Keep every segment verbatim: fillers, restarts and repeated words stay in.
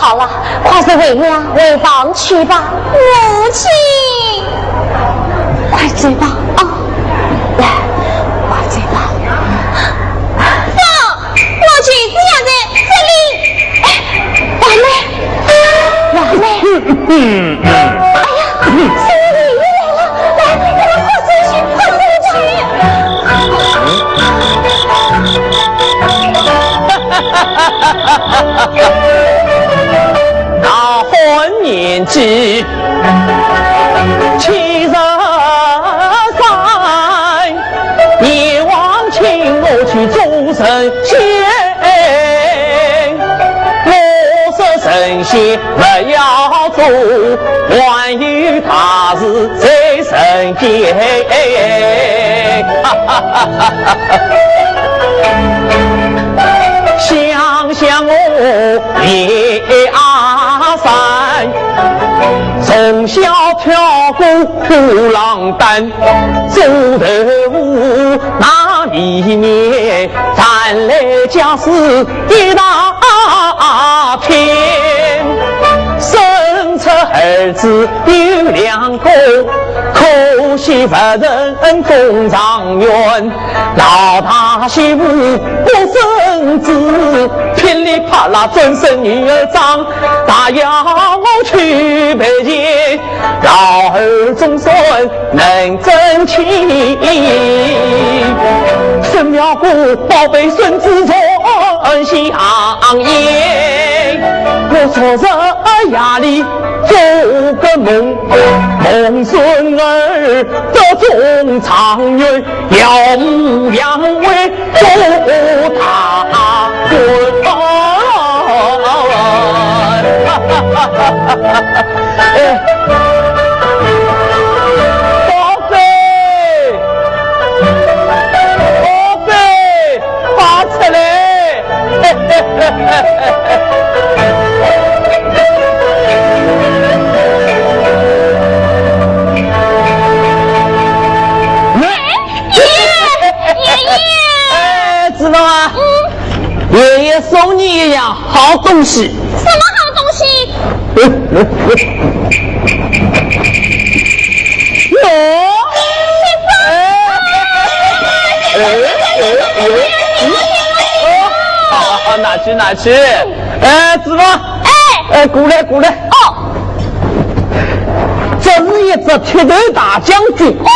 好了，快随为娘回房去吧。母亲，快走吧，啊，来，快走吧。不，母亲，你要在这里。哎，完了，完了。哎呀，是爷爷来了，来，我们快进去，快进去。 那番年纪七十三，你望请我去做神仙，我说神仙不要做，还有大事在人间。想想我李阿三，从小跳过虎狼丹，做豆腐那里面，传来家世一大片。生出儿子有两个，可惜不成中状元。 老大媳妇不生子，噼里啪啦转身女儿长，她要我去拜见，老二总算能争气。孙妙姑宝贝孙子传香烟，我昨日夜里做个梦，梦孙儿得中状元， 耀武扬威做大官。哎，宝贝，宝贝，快出来！ 哎，爷爷，爷爷。哎，子龙啊，嗯。爷爷送你一样好东西。什么好东西？哟，哎，哎，哎，哎，好，好，拿去，拿去。哎，子龙，哎。哎，过来，过来。哦。 这是一只铁头大将军。哦。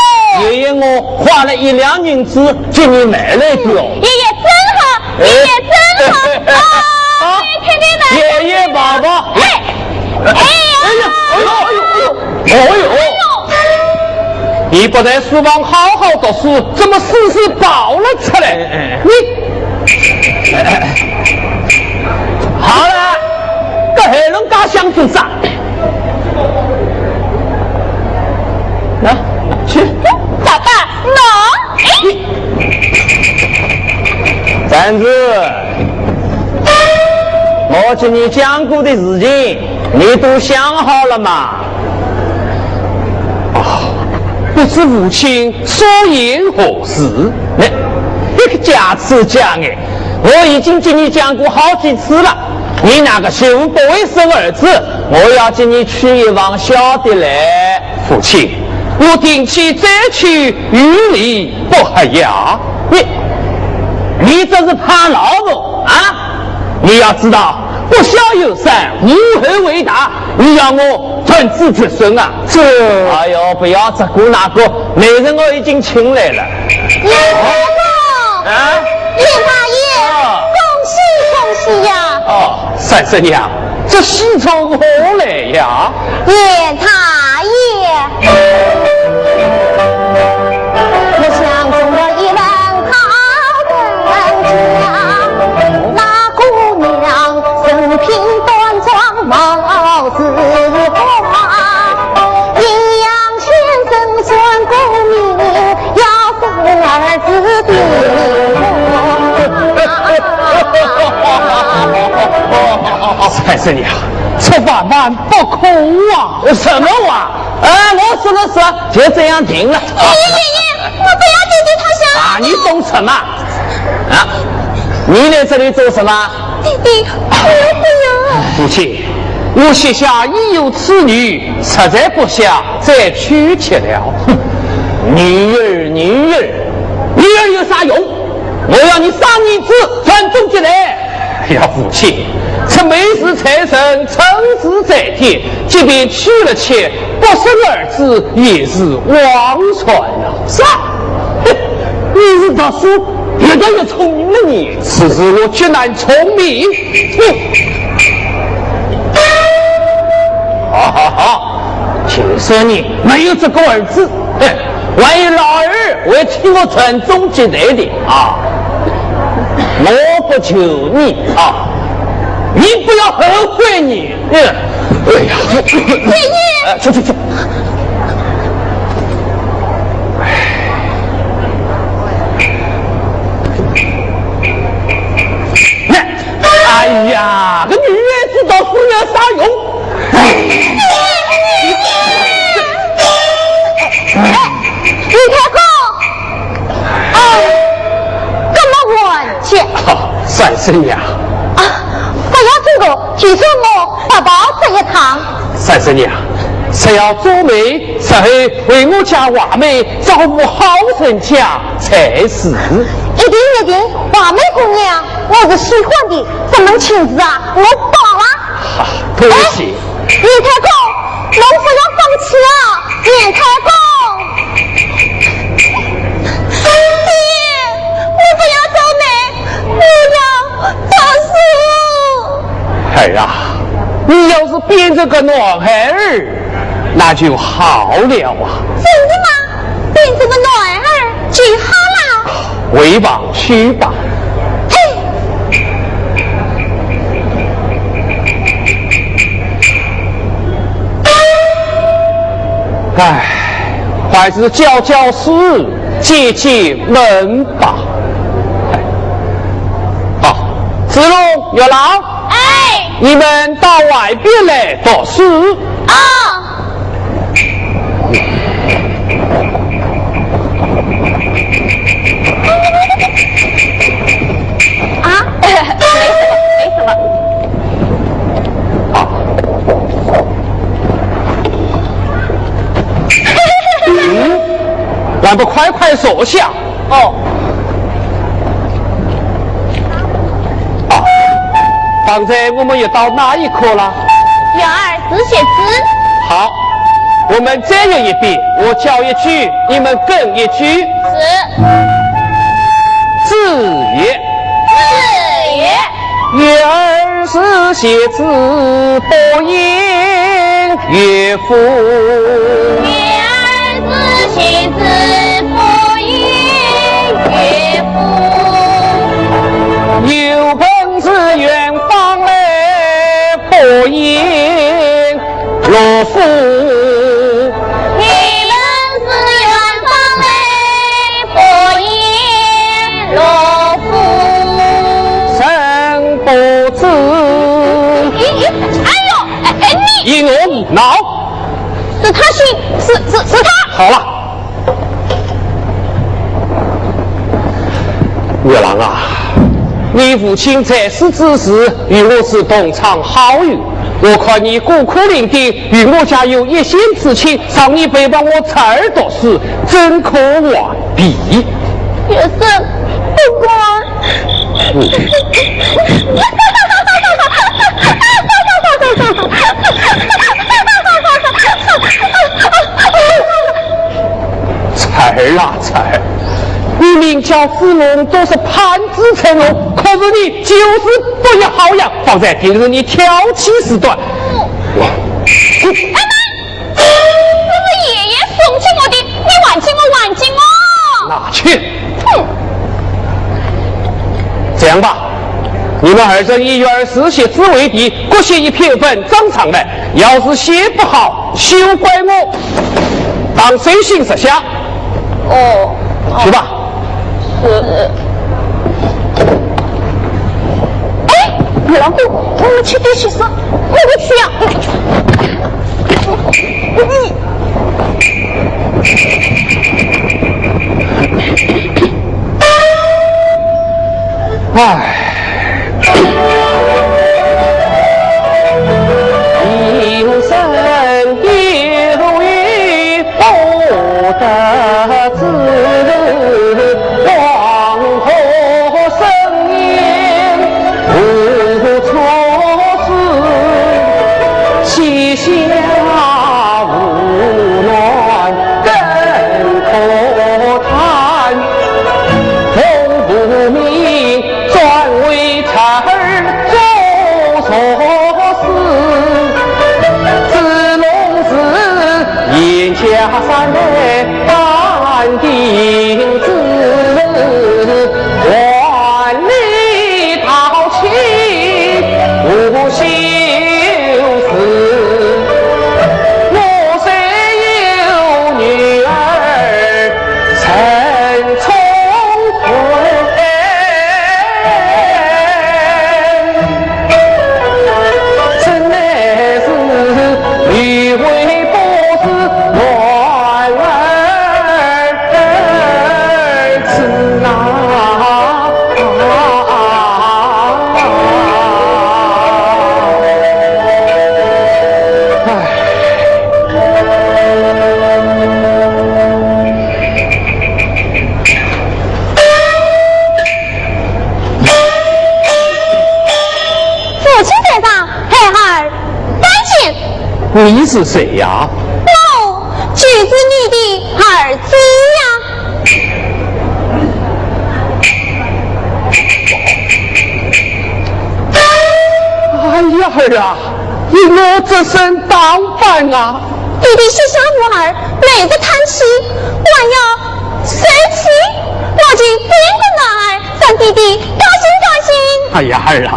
爷爷我花了一两银子给你买来的哦。爷爷真好，爷爷真好。啊，啊，爷爷太太呢？爷爷爸爸。哎，哎呀，哎呦，哎呦，哎呦，哎呦。你不在书房好好读书，怎么事事跑了出来？哎，哎，哎。你，好了，搿还能介想做啥？ 啊，去。爸爸，喏，哎。站住！我给你讲过的事情，你都想好了吗？哦，不知父亲所言何事？那，这个假痴假哎，我已经给你讲过好几次了。 你那个媳妇不会生儿子，我要给你娶一房小的来。父亲，我定期再娶，有理不合呀。你，你这是怕老婆啊？你要知道，不孝有三，无后为大，你要我断子绝孙啊？这，哎呦，不要这个那个，媒人我已经请来了。 啊？严大爷，啊。恭喜恭喜呀！哦，三十娘，这喜从何来呀？严大爷。我相中了一位好人家，那姑娘人品端庄貌似花，阴阳 先生算功名，要生儿子的。三十娘，此话万不可啊！什么话？哎，我说的是，就这样定了。爷爷，爷爷，我不要爹爹投降。啊，你懂什么？啊，你来这里做什么？爹爹，我不要。父亲，我膝下已有此女，实在不想再娶妾了。哼，女儿，女儿，女儿有啥用？我要你生儿子传宗接代。哎呀，父亲，这美事在人，成事在天，即便娶了妾，不生儿子也是枉然啊。啥？你是读书越读越聪明了呢。此事我绝难从命。哼。哈哈哈，就算你没有这个儿子，哼，还有老二会替我传宗接代的啊。我不求你啊，你不要后悔你。嗯，哎呀，爷爷。哎，去去去。哎呀，个女儿子读书有啥用？哎，李太公，哦，这么晚去。啊，三婶娘。啊，不要这个，就算我白跑这一趟。三婶娘，只要做媒，日后为我家画眉招呼好人家才是。一定一定，画眉姑娘，我是喜欢的，这门亲事啊，我帮了。啊，多谢。哎，李太公，侬不要放弃啊，李太公。爹，我不要做媒，我要读书。儿啊，你要是变成个男孩儿，那就好了啊。真的吗？变成个男孩儿就好了。回房去吧。嘿。唉，还是教教书，解解闷吧。好，子龙、月郎，哎。你们到外边来读书。哦。啊？没什么，没什么。啊。嗯，还不快快坐下。 哦。啊，方才我们又到哪一课了？学而时习之。好，我们再学一遍，我叫一句，你们跟一句。是。子曰。子曰。 学而时习之，不亦说乎。学而时习之，不亦说乎。有朋自远方来，不亦 乐乎。有朋自远方来，不亦乐乎。人不知。咦，咦，哎呦，哎，哎，你。因我无脑。是他先，是，是，是他。好了。 月郎啊，你父亲在世之时与我是同窗好友，我看你孤苦伶仃，与我家有一线之亲，让你陪伴我侄儿读书，真可望的。学生不敢。侄儿啊侄儿，你名叫子龙，都是潘子成龙，可是你就是不学好样，方才定是你调戏事端。我，哎妈，这是爷爷送给我的，你还给我，还给我。拿去。哼。这样吧，你们二人以学而时习之为题，各写一篇文章上来，要是写不好，休怪我。 当随信实下。哦，哦。去吧。是。哎，老虎，我们去对去说，我们去呀。哎。下无暖更可叹，奉父命，转为侄儿做错事，子龙是严家三代半定之，万里 道亲不休思，我虽有女儿陈聪慧，怎奈是女为不是男儿 儿子啊。哎。父亲在上，孩儿拜见。你是谁呀？我就是你的儿子呀。 哎呀，儿啊，你我这身打扮啊！弟弟膝下无儿，每日叹气，还要受气，我就变个男儿，让弟弟高兴高兴。哎呀，儿啊，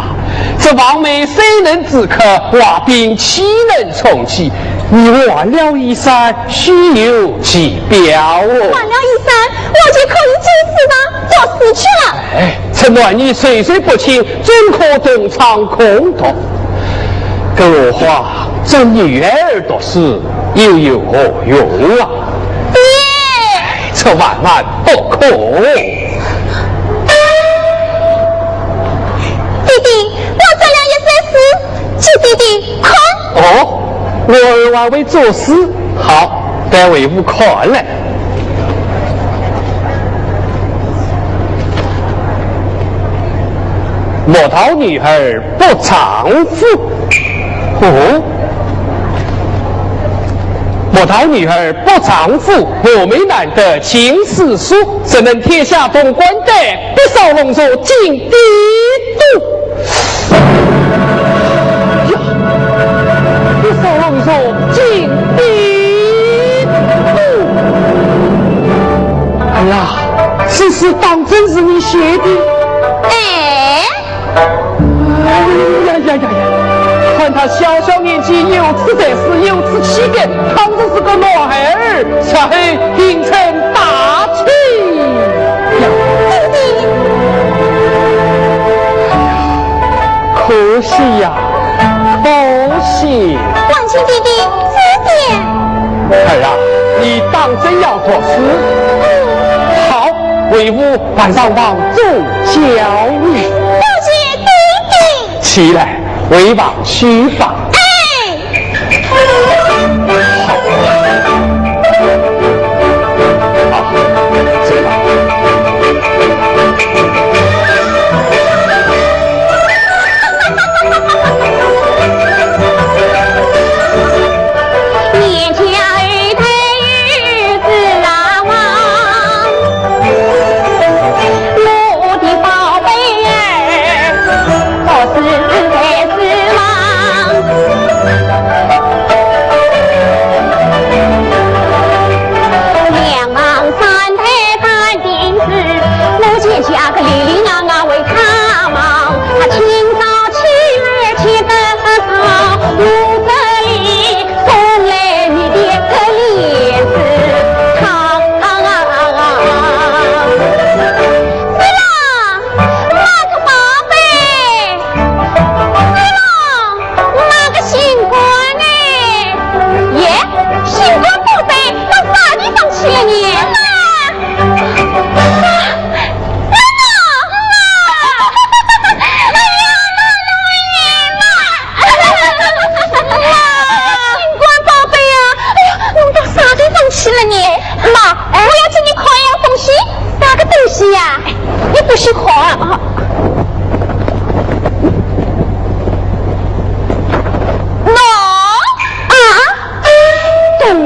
这望梅水能止渴，滑冰岂能充饥？你换了衣衫，须有其表哦。换了衣衫，我就可以解释的，做事去了。哎， 这男女授受不亲，怎可同床共度？更何况，这女儿读书又有何用啊？爹！这万万不可！弟弟，我做了一首诗，请弟弟看。哦，我儿还会作诗，好，待为父看来。 莫道女儿不丈夫。哦，莫道女儿不丈夫，峨眉难得尽是书，怎能天下通关得，别少龙座尽帝都？呀，别少龙座尽帝都。哎呀， 此诗当真是你写的？哎。哎呀呀呀呀！看他小小年纪有此才识，有此气概，倘若是个男孩儿，小孩定成大器呀！弟弟。哎呀，可惜呀，可惜。望请弟弟指点。儿啊，你当真要作诗？嗯。好， 为父晚上房中教你。多谢爹爹。起来，回房去吧。哎。好，好，走吧。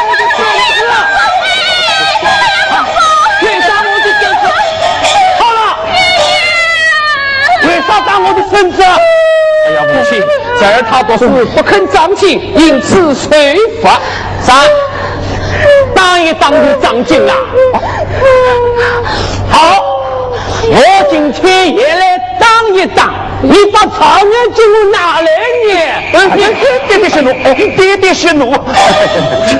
我的孙子啊！啊，谁打我的孙子？好了，谁打我的孙子？哎呀，母亲，侄儿他读书不肯长进，因此受罚。啥？打一打就长进了？好，我今天也来打一打。 你把状元给我拿来呢？哎，爹爹息怒，哎，爹爹息怒。是，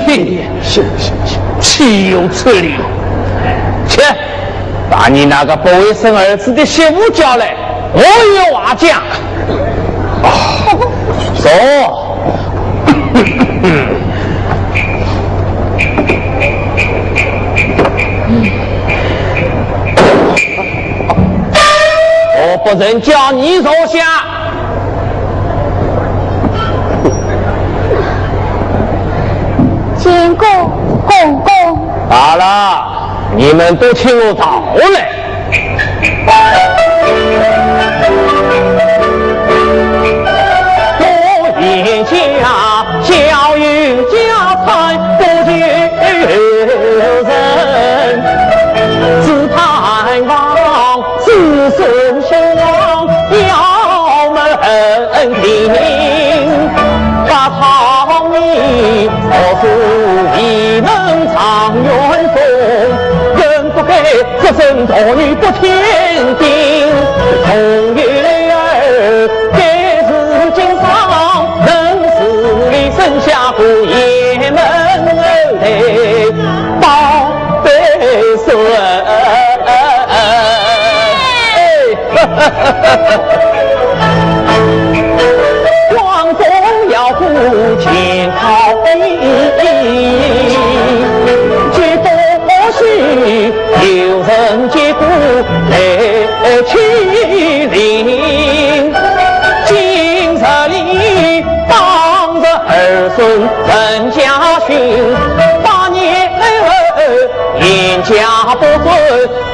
是，是，岂有此理！去，把你那个不会生儿子的媳妇叫来，我有话讲。哦，走。夫人叫你坐下。见过公公。好了，你们都听我道来。我言家小有家产，不求人，只盼望 子孙兴旺要门庭，不讨你何事一门状元中，更不该只身独女不添丁。从幼儿该是经商，能使你生下个雁门后代。 宝贝孙。光宗耀祖健康的，绝不许有人见过来欺凌。今日里 当着儿孙陈家训，百年后鄢家不准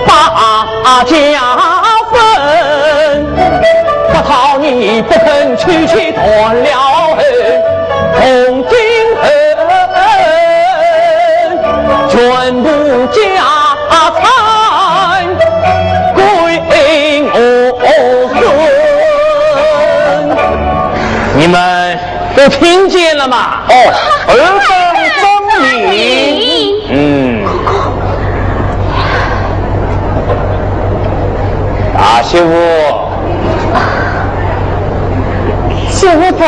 百家分。不讨你不肯娶妻断了后，从今后全部家 产归我孙。你们都听见了吗？哦，尔等遵命。嗯。大媳妇。媳妇在。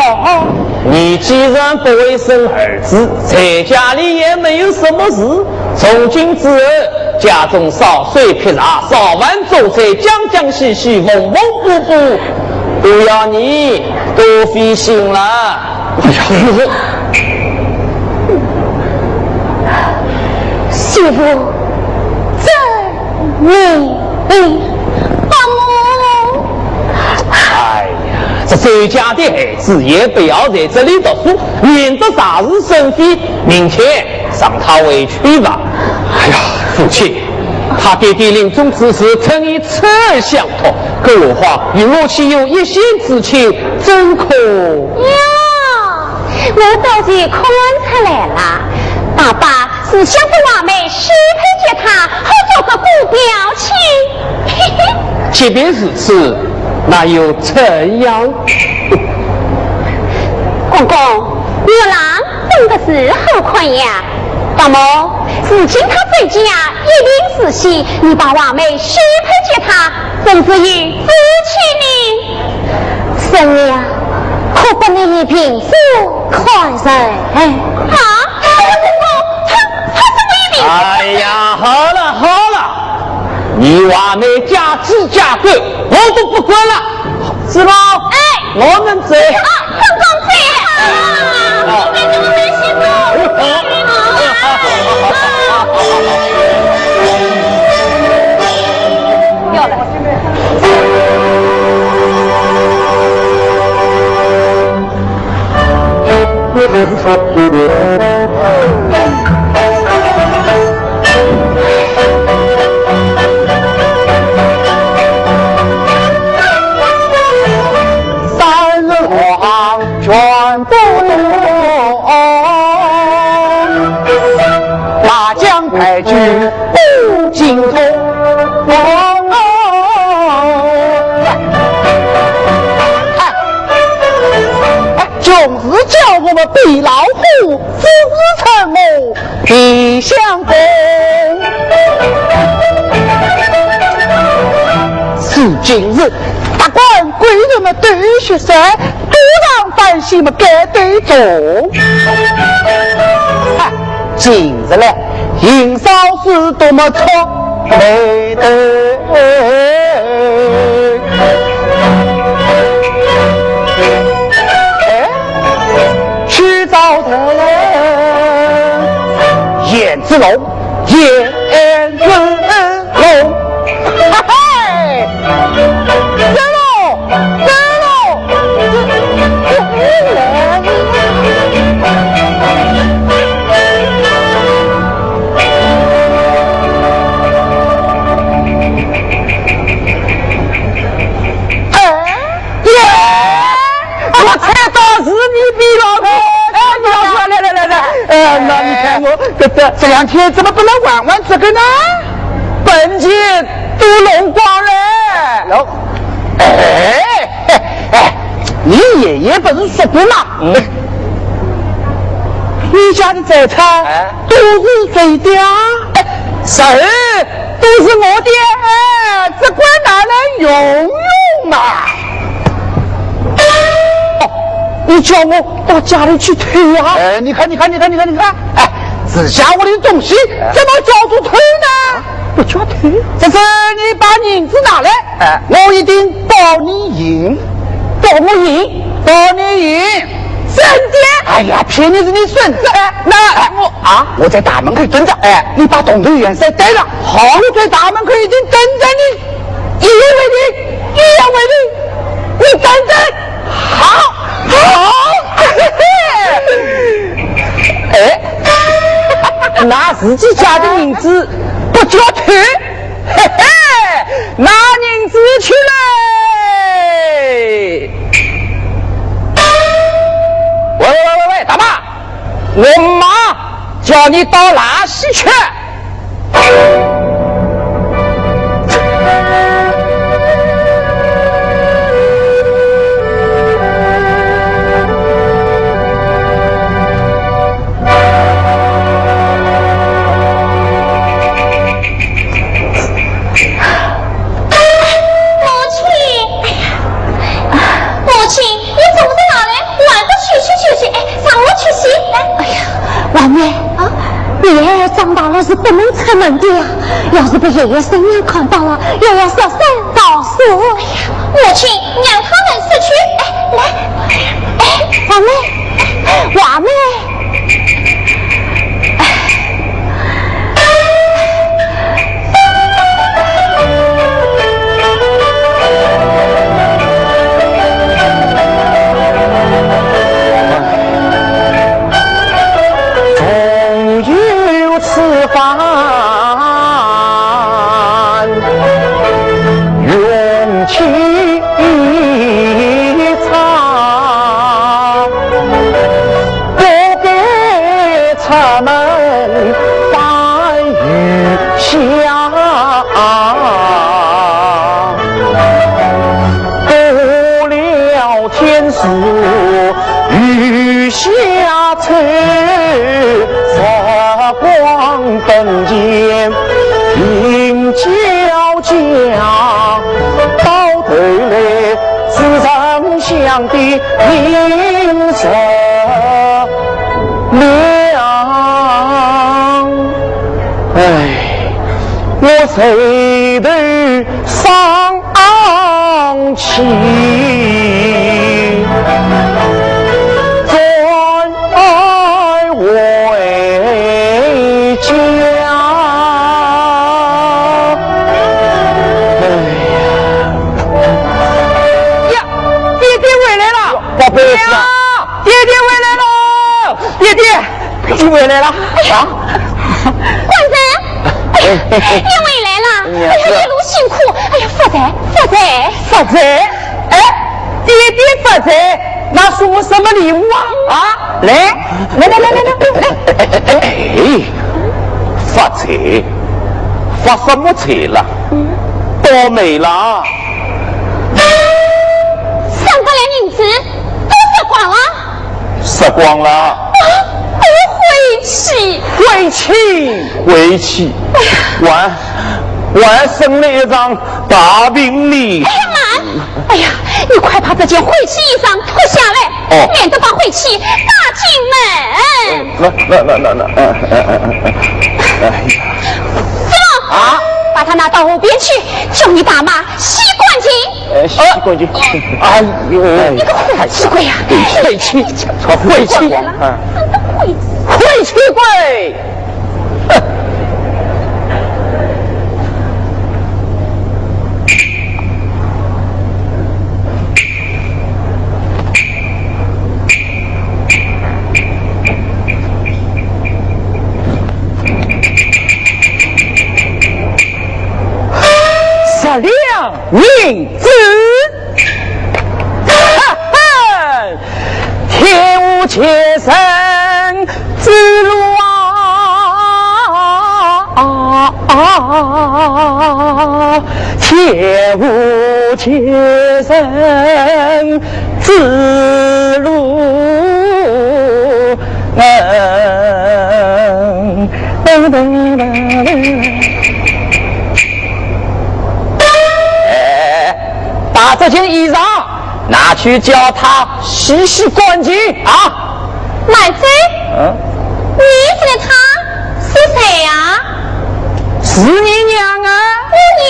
你既然不会生儿子，在家里也没有什么事， 从今之后，家中烧水劈柴、烧饭做菜，讲讲嘻嘻，缝缝补补，都要你多费心了。哎呀，媳妇，这你，伯母。哎呀，这周家的孩子也不要在这里读书，免得惹是生非。明天 送他回去吧。哎呀，父亲，他爹爹临终之时曾以此而相托，更何况与我岂有一线之亲，怎可？哟，我倒是看出来了，爸爸是想把华妹许配给他，好做个姑表亲。嘿嘿。即便如此，那又怎样？公公，月郎 真的是好看呀。那么，如今他周家一贫如洗，你把华妹许配给他，真是有志气呢。贤娘，可不能以贫富看人。啊，他，他怎么一贫？哎呀，好了，好了，你华妹家鸡家狗，我都不管了。 师傅，哎，我们走。啊，公公走。啊，你们怎么没洗头？要来。 三日黄泉不落，大江白驹不经盹。哎，哎，穷是叫我们比老虎，富是称我 皮相公。是今日达官贵人们斗雪山，都上欢喜么该对中。哈，今日来，应少是多么出眉头。哎，去找的人，胭脂龙。 胭脂龙。嘿嘿，这位这，这，这两天怎么不能玩玩这个呢？本钱都弄光了。老，哎，哎，哎，你爷爷不是说过吗？嗯。你家的财产，哎，都是谁的啊？哎，谁都是我的，哎，这管拿来用用嘛。哦，你叫我到家里去偷啊？哎，你看，你看，你看，你看，你看，哎，自家屋里的东西，哎，怎么叫做偷呢？不叫偷。这是你把银子拿来，哎，我一定保你赢。保我赢？保你赢。真的？哎呀，骗你是你孙子。哎，那，哎，我，啊，我在大门口蹲着，哎，你把东头元帅带上。好，我在大门口已经等着你，一言为定，一言为定，你等等。好，好。哎，拿自己家的银子不叫偷，嘿嘿，拿银子去嘞。喂，喂，喂，喂，喂，大妈，我妈叫你到哪里去？母亲，哎呀，母亲，你怎么在那里？ 还不休息休息，哎，让我去洗。来，哎呀，婉妹啊，你儿长大了是不能出门的呀，要是被爷爷三娘看到了，又要说三道四。哎呀，母亲，让他们出去。哎，来，哎，婉妹，婉妹。 总有此番运气差，不该出门翻雨下。 过了天时雨下秋，时光迸然停脚下，到头来只剩下的命运。 娘，哎，我垂头丧气转回家。哎呀，呀，爹爹回来了！宝贝儿子啊，娘，爹爹回来了！ 爹爹，你回来了啊？官人，哎呀，你回来了！哎呀，一路辛苦！哎呀，发财，发财，发财！哎，爹爹发财，那送我什么礼物啊？啊，来，来来来来来来！哎，发财，发什么财了？倒霉了！三百两银子都花光了。 花光了。啊，不，晦气！晦气！晦气！还，还生了一场大病哩。哎呀，慢！哎呀，你快把这件晦气衣裳脱下来，哦，免得把晦气带进门。那，那，那，那，那，哎，哎，哎，哎，哎呀。子龙，啊？把它拿到河边去，叫你大妈洗干净。 哎，洗干净。哎呦，你个坏气鬼呀！晦气，晦气，晦气鬼！十两银子，哈哈，天无绝人之路啊！无其人之路。哎，把这件衣裳拿去叫她洗洗干净啊！慢着，嗯？你说的她是谁呀？是你娘啊！我娘？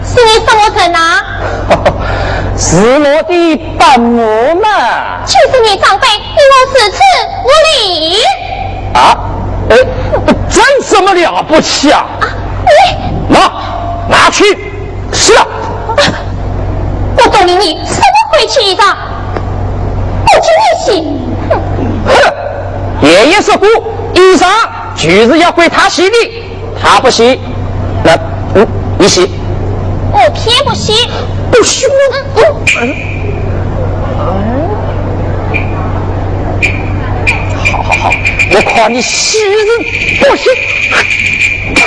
是你什么人啊？是我的伯母嘛。就是你长辈，对我如此无礼。啊？哎，这怎么了不起啊？啊，你……拿，拿去，洗了。我懂你，你什么晦气衣裳？不给你洗。哼！爷爷说过，衣裳就是要归她洗的。 她不洗，那，嗯，你洗。我偏不洗。不洗，我，嗯，嗯。好好好，我看你洗人不洗。呸！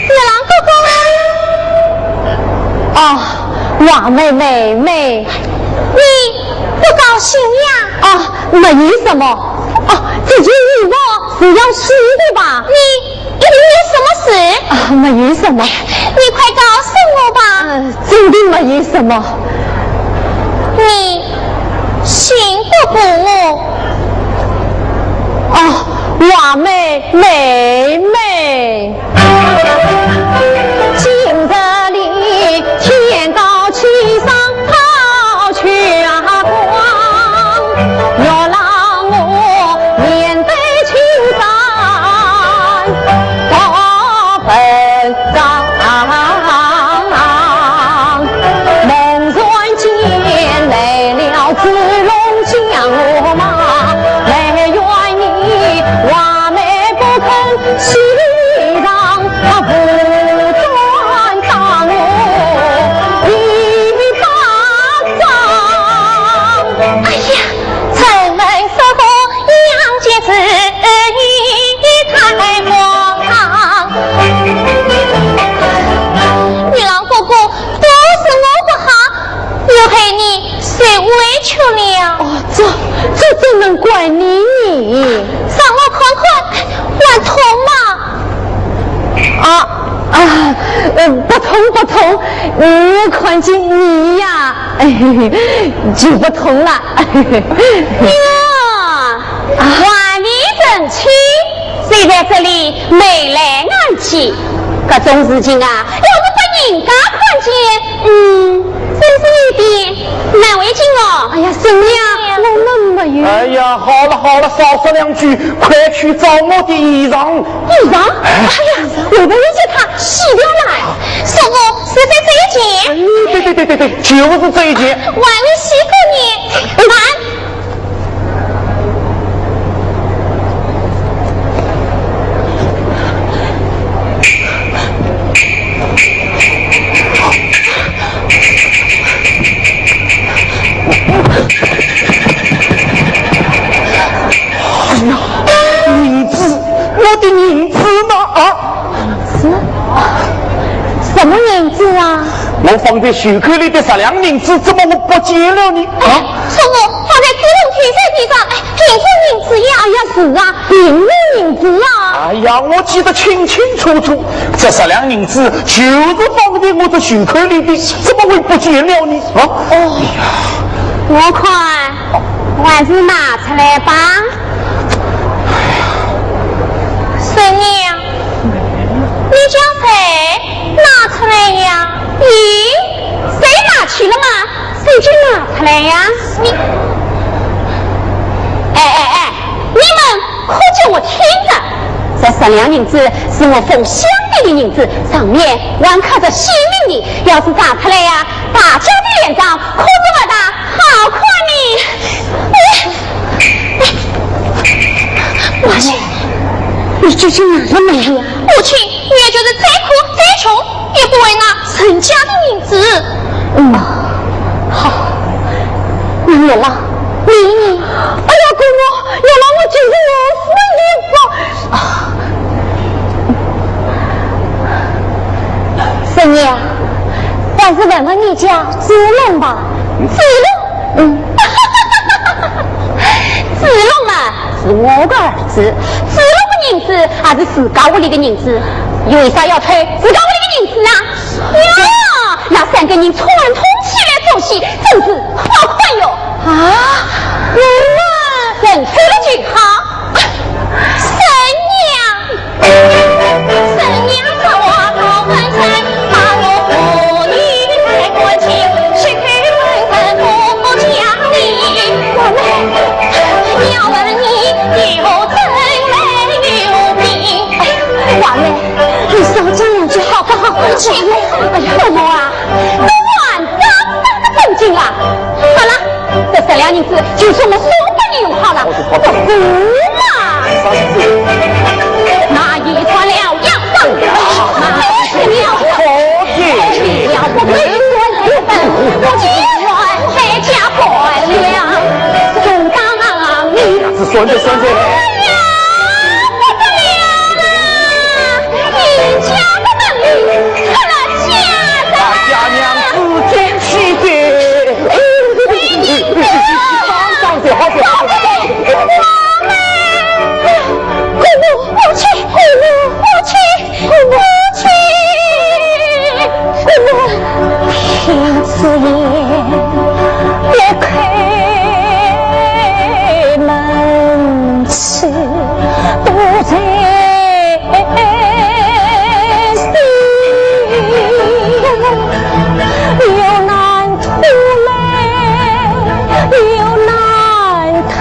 月郎哥哥。哦，画眉妹妹。你不高兴呀？哦，没有什么。哦，这件衣服是要洗的吧？你一定有什么事？啊，没有什么。你快告诉我吧。呃，真的没有什么。你信不过我？哦，画眉妹妹。今日里天高气爽好月光，月郎我面对青山多文章。 猛然间来了子龙将我骂，但愿你画眉不肯洗裳，他无端打我一巴掌。哎呀，城门失火，杨戬是你太荒唐。月郎哥哥， 都是我不好，又害你受委屈了。哦，这，这怎能怪你呢？让我看看，还痛吗？啊，啊，呃，不痛，不痛，我看见你呀，哎，就不痛了。哟，啊。画眉成亲， 谁在这里眉来眼去？这种事情啊，要是被人家看见，嗯，真是有点难为情哦。哎呀，孙女啊，我们没有。哎呀，好了好了，少说两句，快去找我的衣裳。衣裳？哎呀，我们已经把它洗掉了。叔父，是在这一件。哎，对对对对对，就是这一件。还没洗过呢。慢。 哎呀，银子，我的银子呢？啊？银子？什么银子啊？我放在袖口里的十两银子，怎么会不见了呢？啊？叔父，放在子龙头上地上，哎， 凭什么银子呀？哎呀，是啊，凭什么银子啊？哎呀，我记得清清楚楚，这十两银子就是放在我的袖口里的，怎么会不见了呢？啊？哦，我看还是拿出来吧。三娘，你叫谁拿出来呀？咦，谁拿去了嘛？ 谁就拿出来呀？你，哎哎哎，你们可叫我听着，这十两银子是我封箱底的银子，上面还刻着姓名的，要是查出来呀，大家的脸上可是不大好看的。哎，哎，母亲，你究竟拿了没有呀？母亲，女儿就是再苦再穷， 也不会拿人家的银子。嗯，好，你来了，你，哎呀，姑母，原来我就是我夫人的。啊，三娘，还是问问你家子龙吧。子龙？嗯。子龙嘛，是我的儿子，子龙的银子还是自家屋里的银子，为啥要偷自家屋里的银子呢？ 哟，那三个人串通起来做戏，真是好看哟！啊，我们认错了就好。三娘，三娘，把我头分开，把我和你来关心，谁肯分开我不讲理？我们要问你有真没有病？哎，我们 你少讲两句好不好？姐妹，哎呀，姑母啊，都乱讲啥个正经啊！好了，这十两银子就算我送给你用好了，不是嘛？那也算了，要等了，那也算了，好的。不要不要不要，我今晚回家关了，就当你 算着算着。哎呀，不得了了！人家不等你，出了家了。大家娘子进去的。当当的，好的，好的。姑母，母亲，姑母，母亲。 听此言，别开门去，独在心，有难吐来，有难吐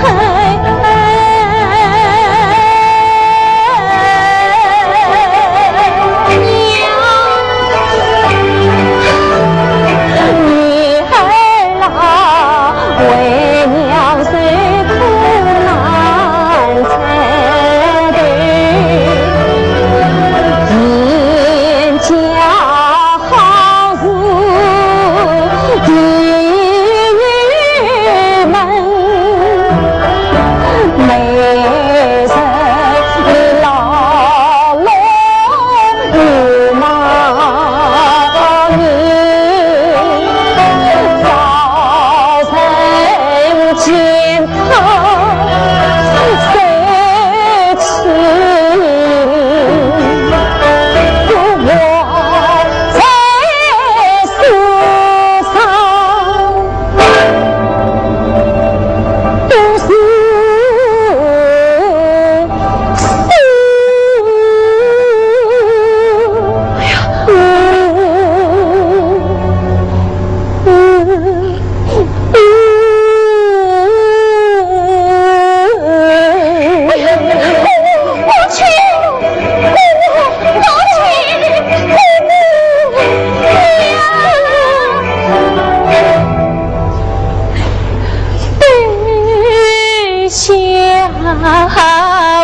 下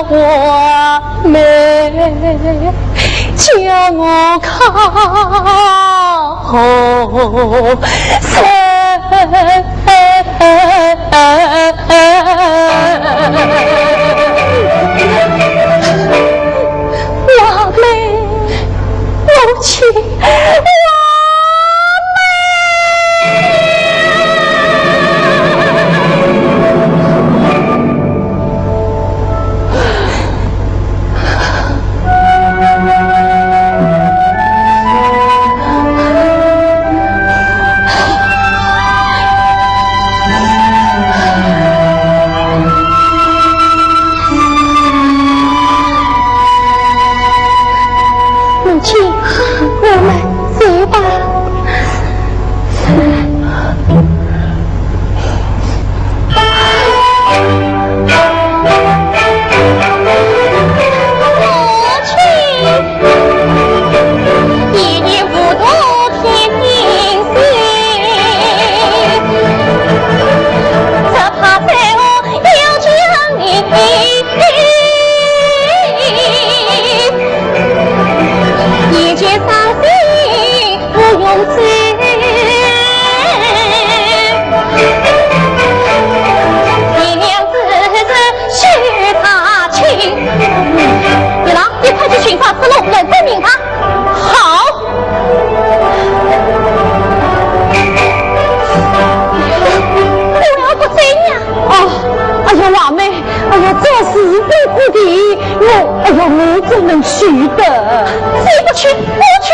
我们，叫我靠谁？我们，母亲，我 母亲，我们走吧。母亲，一念糊涂天心心，只怕在我又将你 一介伤心不用罪，你娘子是许他情。你郎，你快去寻法子路来证明他。好。 我要不走呀。哦，哎呀，华妹，哎呀，这事不可的，我，哎呀，我怎能去得？谁不去？我去。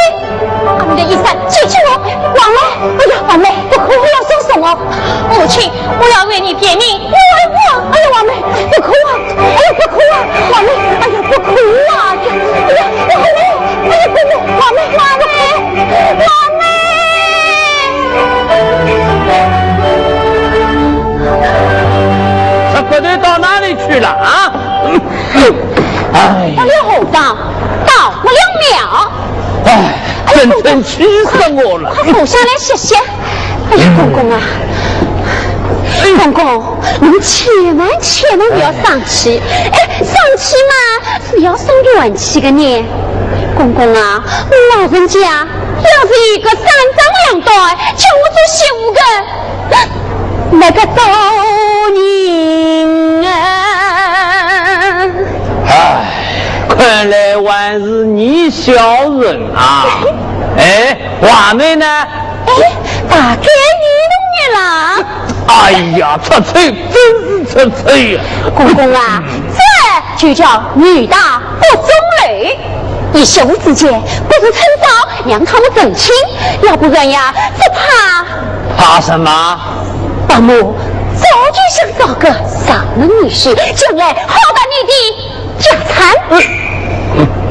把你的衣衫解给我。华妹，哎呀，华妹，不可，我要做什么？母亲，我要为你辩明，我，我，哎呀，华妹，不可啊，哎呀，不可啊，华妹，哎呀，不可啊，哎呀，哎呀，不可，哎呀，不可，华妹，华妹。 这个人到哪里去了啊？哎，到了何方，到不了庙。哎，真正气死我了。快坐下来歇歇。哎呀，公公啊，公公，您千万千万不要生气。哎，生气嘛， 是要伤元气的呢。公公啊，老人家要是一个三长两短，叫我做媳妇的，那个多人啊。唉，看来还是你孝顺啊。哎，华妹呢？ 哎，大概有六年了。哎呀，出丑，真是出丑呀！公公啊，这就叫女大不中留。一些无子姐，不如趁早让他们成亲，要不然呀，只怕……怕什么？伯母早就想找个上门女婿，将来好担你的 家产。哼，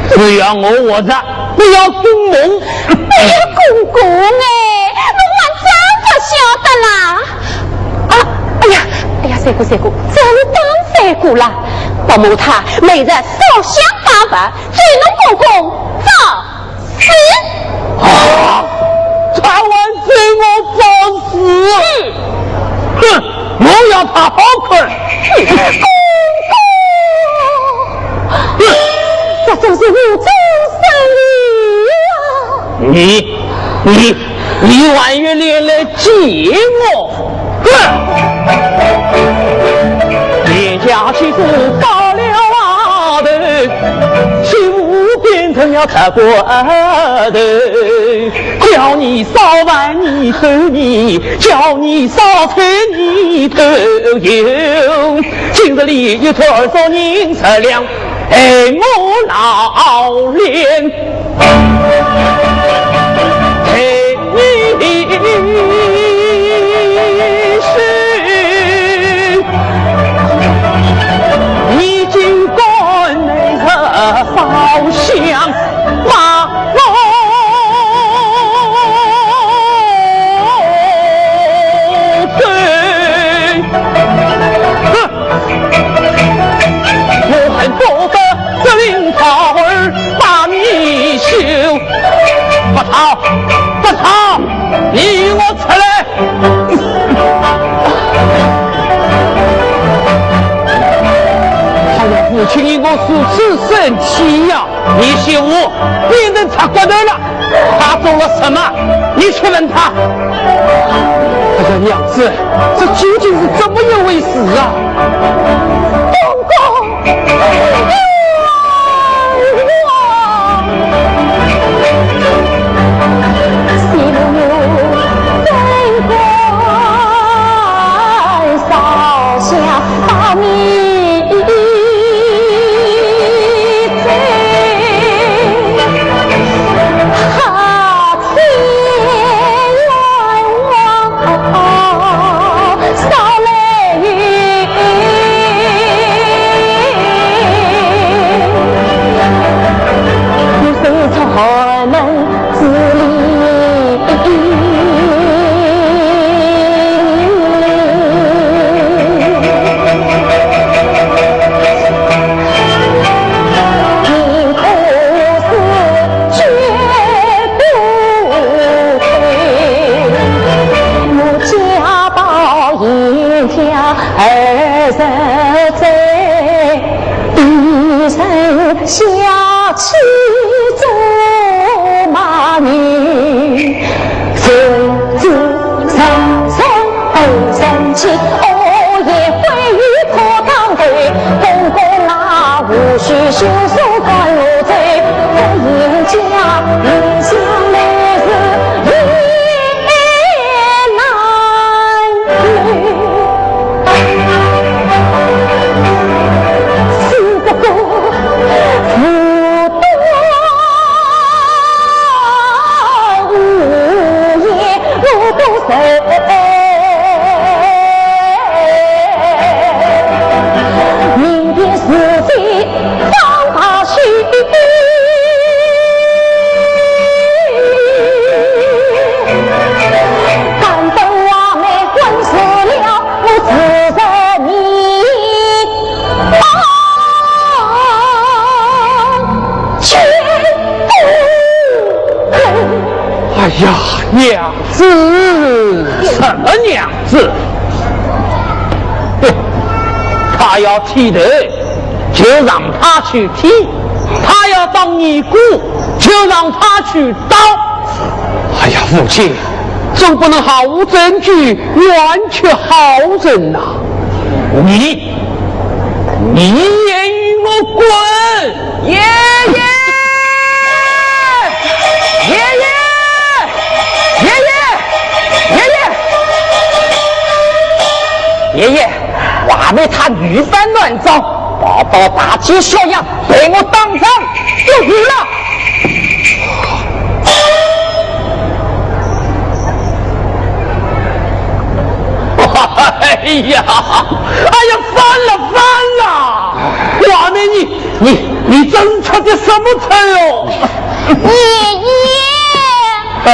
只要我活着，不要做梦。哎呀，公公哎，侬还真不晓得啦！啊，哎呀，哎呀，三姑三姑，真当三姑啦！伯母她每日烧香拜佛，替侬公公找 是。啊，他还对我发誓。哼，我要他好看。公公，这真是无中生有啊！你，你，你还有脸来见我？ 哼！冤家亲属到了头，媳妇变成了贼骨头，叫你烧饭你走你，叫你烧菜你都有。今日里一桌二桌人食粮，害我老脸。 我恨不得这林桃儿把你休。母亲因我如此生气呀。你嫌我变成贼骨头了，他做了什么？你去问他。哎呀，娘子，这究竟是怎么一回事啊？公公，冤枉！哎呀，娘子，什么娘子？哼，他要剃头，就让他去剃；他要当尼姑，就让他去当。哎呀，父亲，总不能毫无证据，冤屈好人呐。你，你也与我滚！ 爷爷！爷爷！爷爷！爷爷！爷爷，外面他女扮男装，跑到大街小巷，被我当场捉住了。哎呀，哎呀，反了，反了！外面你 你，你真出的什么丑哦？爷爷。哎。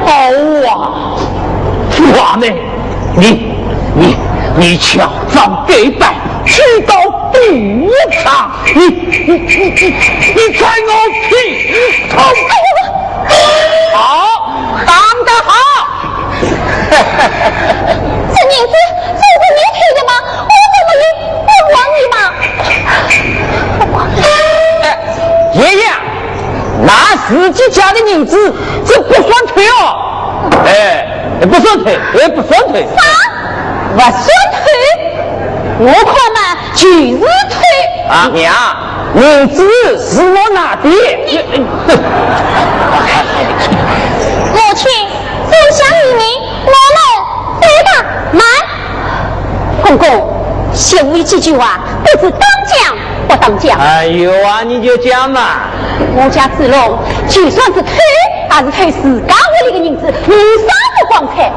好啊，华妹，你，你，你敲诈改扮，去到地狱去！ 你，你，你，你看我劈头！哎呦！好，打得好！这银子就是你偷的吗？我怎么能冤枉你嘛？哎，爷爷，拿自己家的银子，这不算偷哦。哎，不算偷，哎，不算偷。啥？不算偷？我看嘛，就是偷。啊，娘，银子是我拿的。母亲，这下你们我们对吧？慢。公公，闲话几句话，都是当讲不当讲。哎呦啊，你就讲嘛。我家子龙，就算是偷，也是偷自家屋里的银子，无啥不光彩。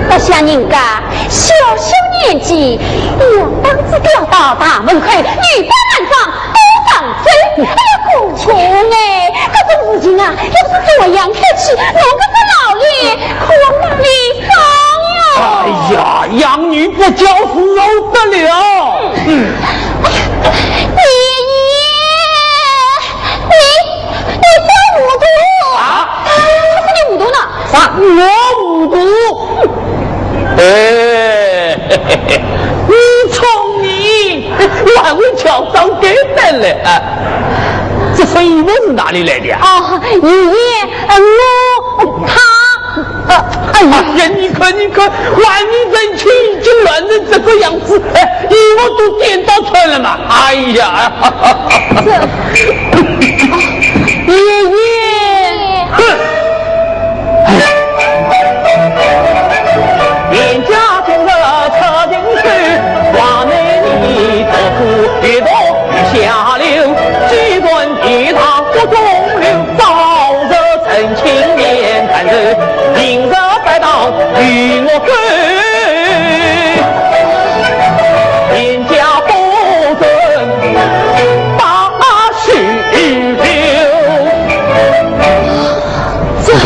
不像人家小小年纪，要当仔吊到大门口，女扮男装， 当房子，哎呀，公公哎，这种事情啊，要是这样下去，我搿个老脸可往哪里生呀？哎呀，养女不教，如何得了？嗯。哎呀，爷爷，你，你真糊涂！啊？不是你糊涂呢。 啥？我糊涂？哎，嘿嘿嘿，你聪明，我还会巧上该单来啊。这粉末是哪里来的啊？哦，爷爷，呃，我，他，呃，哎呀。哎呀，你看，你看，外面人气已经乱成这个样子，哎，衣服都颠倒穿了嘛。哎呀。这，爷爷。哼。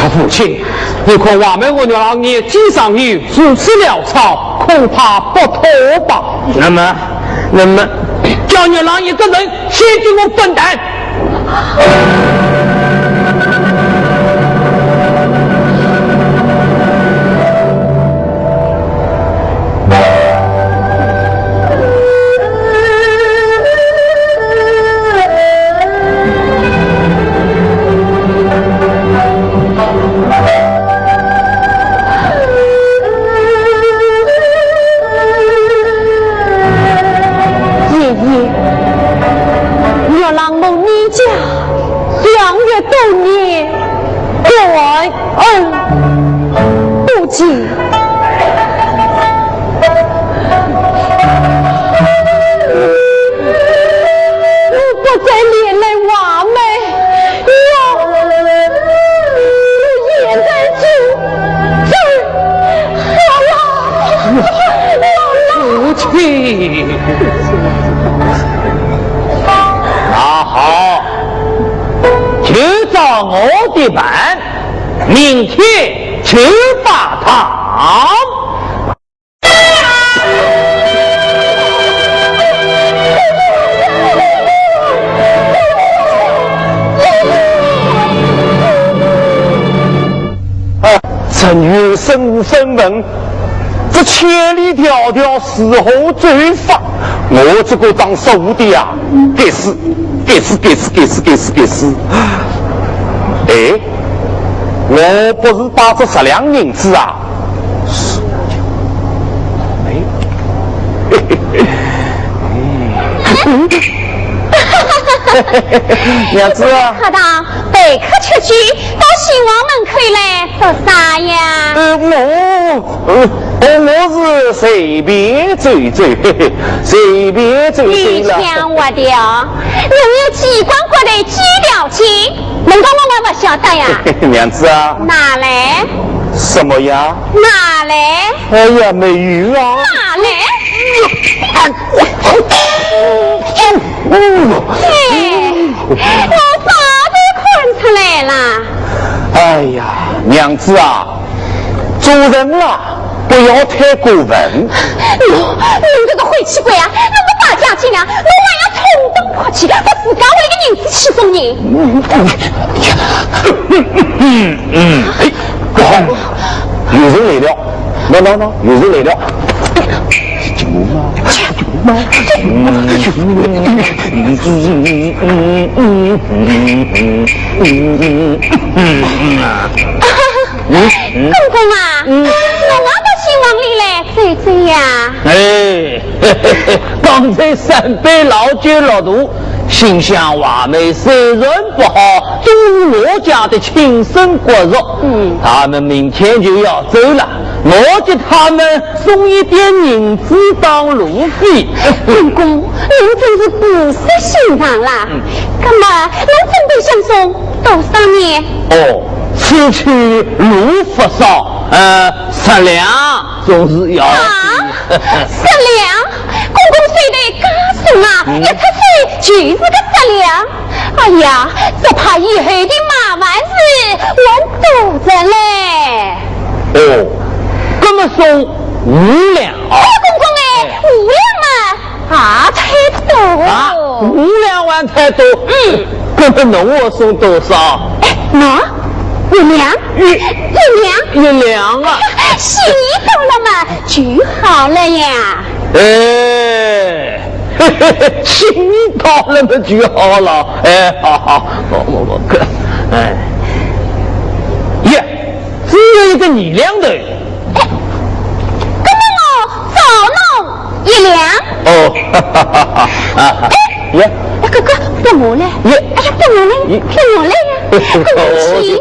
我父亲，你看外面我娘娘年纪尚幼，如此潦草，恐怕不妥吧？那么，那么，叫娘娘一个人先给我滚蛋！ 爷爷，月郎某年家养育多年，感恩不尽。我不再连累娃们。 我，我现在就，就，好了，好了。父亲。那好，就照我的办，明天就拜堂。 啊，这女人身无分文，这千里迢迢是何走法？我这个当少爷的呀，该死，该死，该死，该死，该死，该死！哎，我不是带着十两银子啊？ 娘子啊。客堂，待客吃酒，到新王门口来做啥呀？呃，我，呃，我是随便走走，嘿嘿，随便走走啦。你讲我的哦，侬有机关骨头几条筋？ 难道我还不晓得呀？娘子啊。哪来？什么呀？哪来？哎呀，没有啊。哪来？哎，我早就看出来了。哎呀，娘子啊，做人啊， 不要太过分。侬，侬这个晦气鬼啊，侬个败家精啊，侬还要冲动过去，把自家屋里的银子去送人。嗯，嗯，嗯，哎，不好，有人来了，喏，喏，喏，有人来了。公公啊，嗯。侬也到新房里来走走呀。哎，刚才三杯老酒落肚，心想话梅虽然不好，都是我家的亲生骨肉。嗯。他们明天就要走了，我给他们送一点银子当路费。公公，您真是不识欣赏啦。嗯。那么，您准备相送多少呢？哦，此去路不少，呃，十两总是要的。啊，十两？ 公公虽然加送啊，嗯。一出手就是个十两。哎呀，只怕以后的麻烦事还多着嘞。哦，那么送五两啊。哎，公公哎，哎。五两嘛，啊，太多。啊，五两还太多。嗯。那么侬我送多少？哎，喏，一两，一，一两。一两啊。心意到了嘛，就好了呀。 哎，嘿嘿嘿，心意到了嘛就好了。哎，好好，我我我看，哎，耶，只有一个二两头。哎，那么我少弄一两。哦，哈哈哈哈，啊，哎，耶，哎，哥哥，不我嘞。耶，哎呀，不我嘞，耶。不我嘞呀，不我去。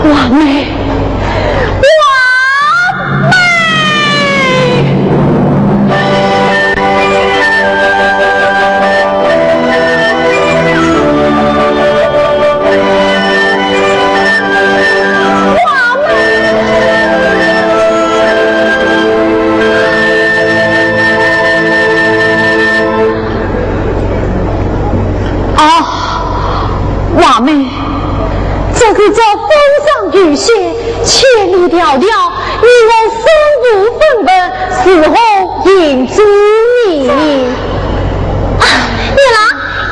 王妹，王妹！ 啊，王妹，这是这封上有写，千里迢迢，你我身无分文，如何行之呢？啊，月郎，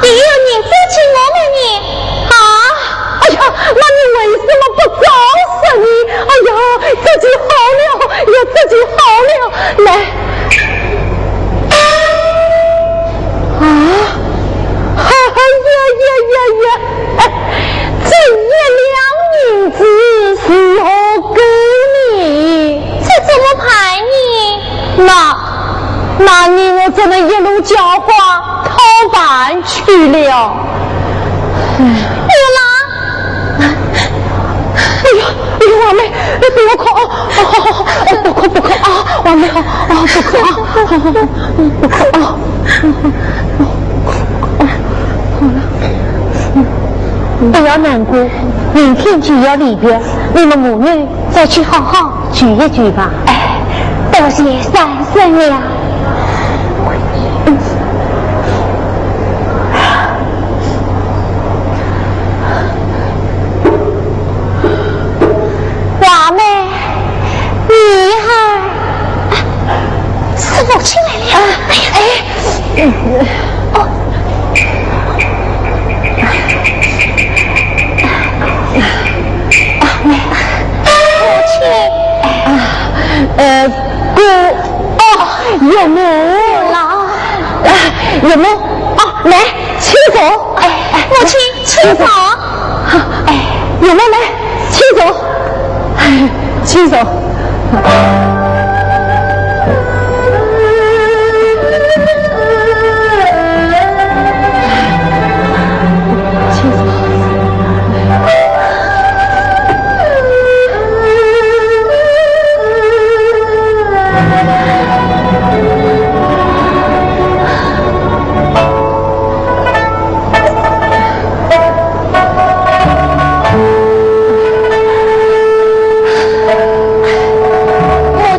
你有银子借我们呢？啊，哎呀，那你为什么不早说呢？哎呀，这就好了，哎呀，这就好了。来，啊，哎呀呀呀呀！ 哎，这一两银子如何够呢？这怎么办呢？那，那你我只能一路浇花讨饭去了。哎。月郎，哎呀，哎呀，王妹，哎，不要哭啊！好，好，好，好，哎，不哭，不哭啊！王妹，好，啊，不哭啊！好，好，好，不哭啊！ 不要难过，明天就要离别，你们母女再去好好聚一聚吧。哎，多谢三生了。王妹，你好。啊，是母亲来了。啊，哎呀，哎。 哦。啊，来。母亲。啊，呃，姑，哦，岳母。老。啊，岳母，哦，来，请坐。哎，哎，母亲，请坐。好，哎，岳母来，请坐。哎，请坐。 母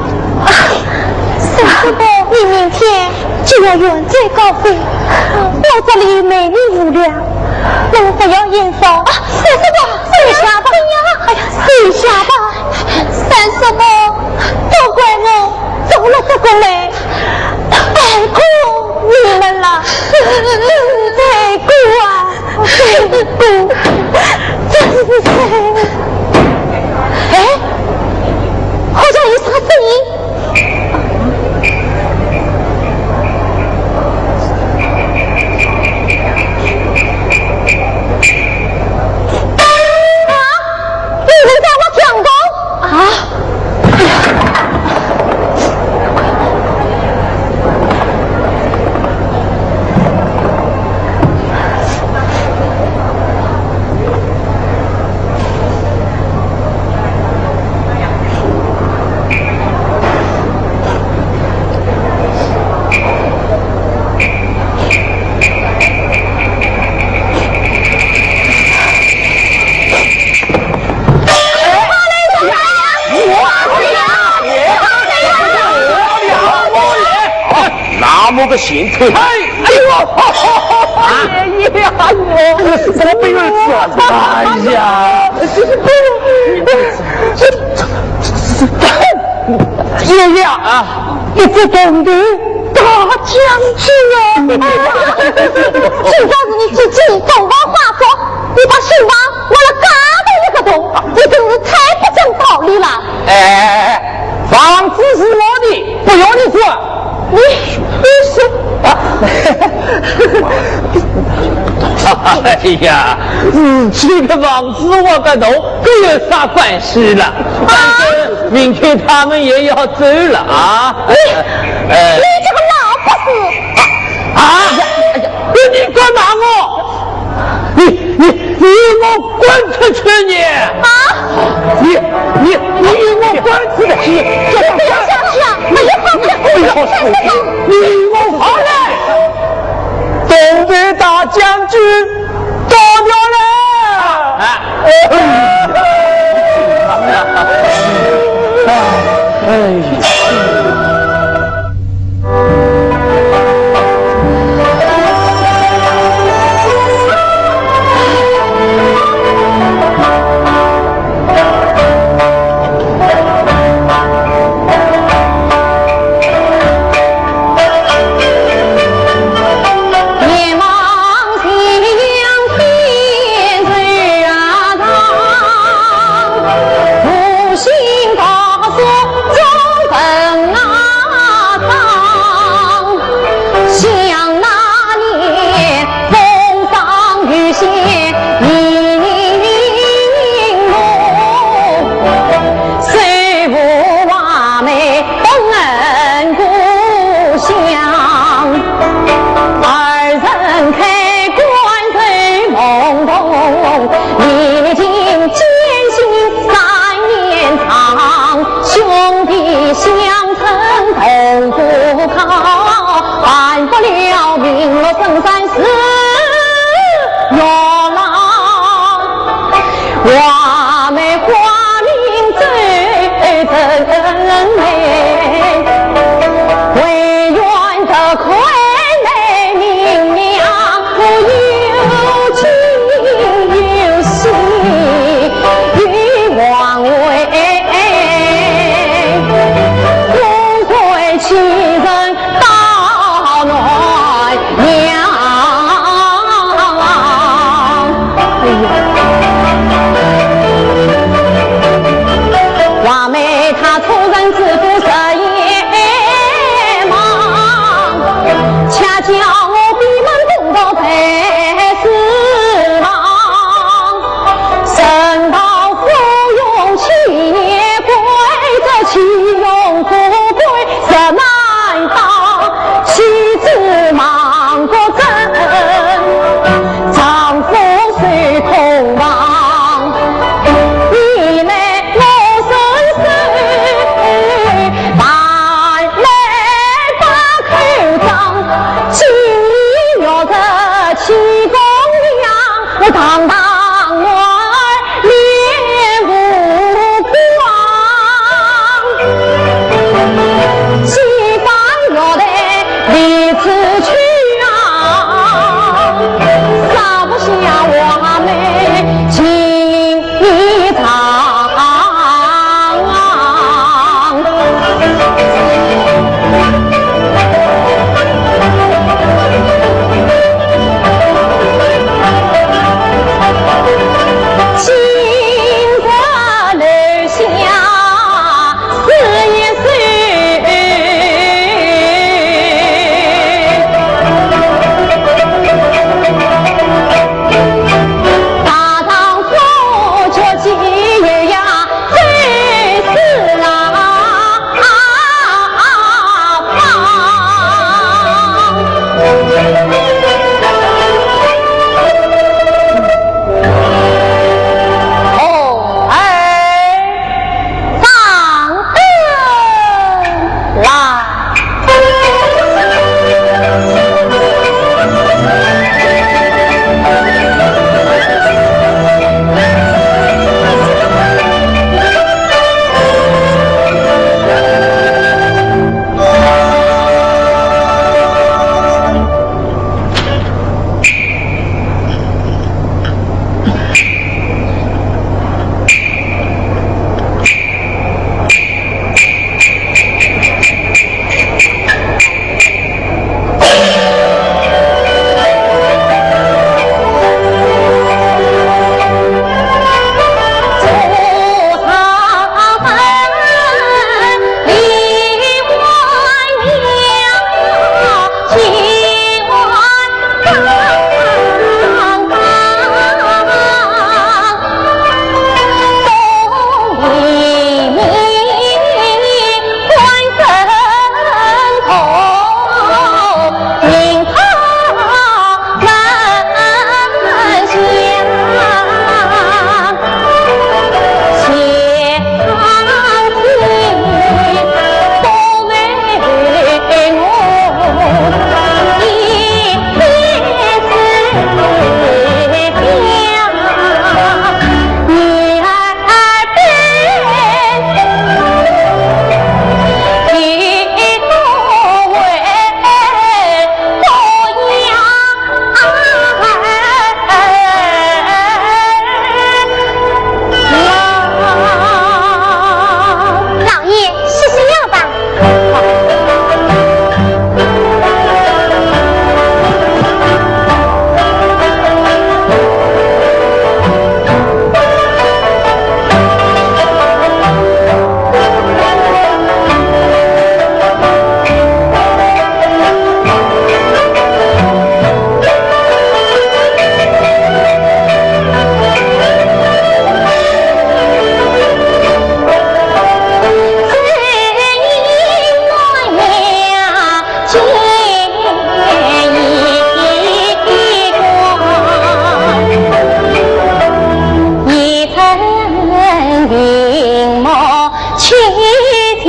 啊，三叔伯，你明天就要远走高飞，我这里没你无聊，我还要演奏。啊，三叔伯，坐下吧。哎呀，坐下吧。三我个心头。哎，哎呦，啊，哎呀，哎呦，这是什么病啊？哎呀，这是病。爷爷啊，一只铜头大将军啊！今朝是你姐姐同房花烛，你把新房挖了介大一个洞，你真是太不讲道理了。哎，房子是我的，不用你管。你，你是？啊，哎呀，自己的房子挖个洞，这有啥关系了？啊，反正明天他们也要走了啊。你，哎，你这个老不死！啊，哎呀，你干嘛我？你，你，你给我滚出去你！啊！你，你，你给我滚出去！你不要下去啊！哎呀，好不得，不要下去！你给我好嘞！东北大将军到了嘞！啊！哎呀！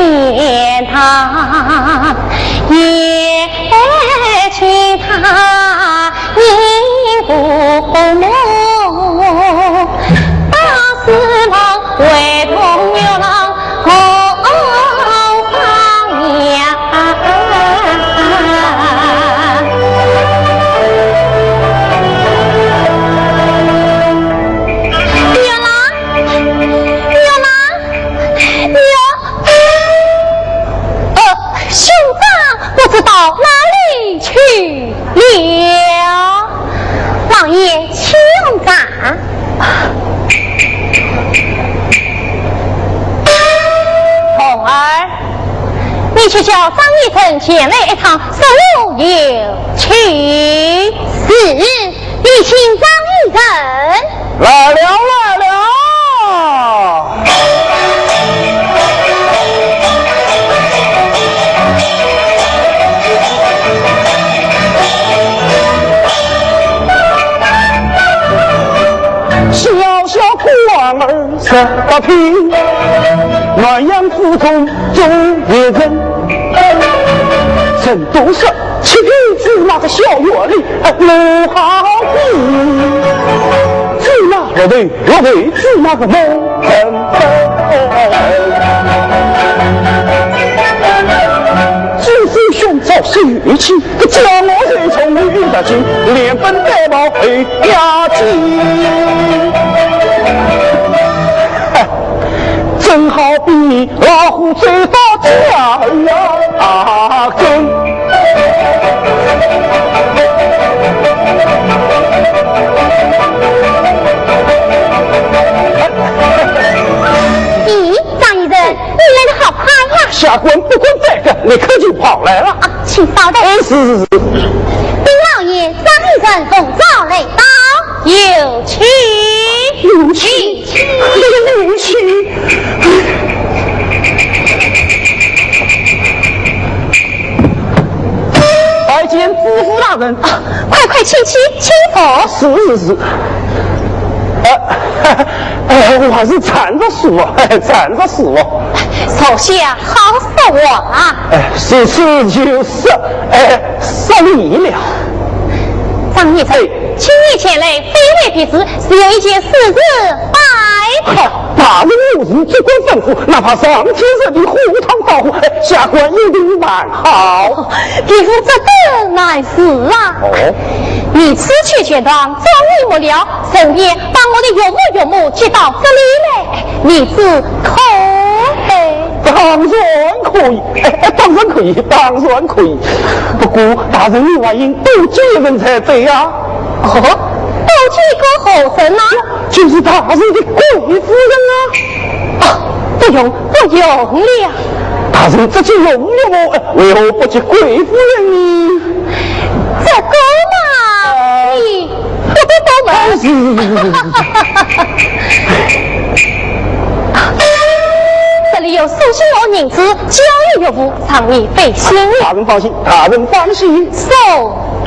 念他，也请他，你不母，把死亡为朋友郎好好呀。月郎，月郎，月 呃，兄长不知到哪里去了？老爷，请用茶。童儿，你去叫张医生前来一趟，说我有请。是。 你请张医生。来了，来了。小小官儿十八品，南阳府中做一人。人都说 七品芝麻个小园里，哎，我好比芝麻绿豆，绿豆芝麻个我。只是寻找是运气，将我才从遇得进，连奔带跑回家去。哎， 真好比老虎追到墙啊，跟。咦，张医生，你来得好快呀！下官不敢再跟，立刻就跑来了。啊，请稍等。哎，是，是，是。禀老爷，张医生奉诏来到。 有请。有请。有请。拜见知府大人。啊，快快请起，请坐。是，是，是。呃，哎，我是站着说，站着说。坐下好说话。哎，是，是，就是，哎，失礼了。张医生，哎。 请你前来，非为别事，是有一件私事拜托。哎呀，大人有事只管吩咐，哪怕上天入地，赴汤蹈火，哎，下官一定办好。别无这等难事啊。哦。你此去钱塘，终于没了，顺便把我的岳父岳母接到这里来，你知可？哎。 当然可以，哎，哎，当然可以，当然可以。不过，大人你还应多见一人才对呀。哦，多见一个何人呐？就是大人的贵夫人啊。哦，不用，不用了。大人这就用了么？哎，为何不见贵夫人呢？这个嘛，啊。你 不得多问。哎，是，是，是。这里有数千两银子，交与岳父，让你费心。大人放心，大人放心。收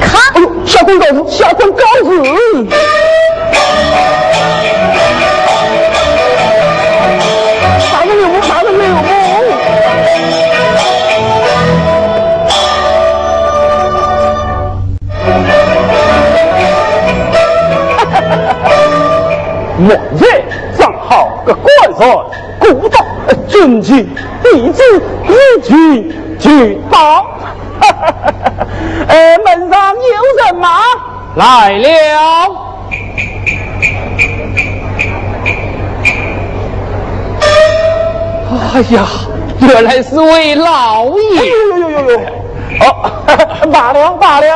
下。哎呦，下官告辞，下官告辞。大人有福，大人有福。 莫非正好个官船过道，尊敬弟子一举就到。呃，门上有人吗？来了。哎呀，原来是魏老爷。哎呦呦呦呦呦！ 哦，罢了罢了，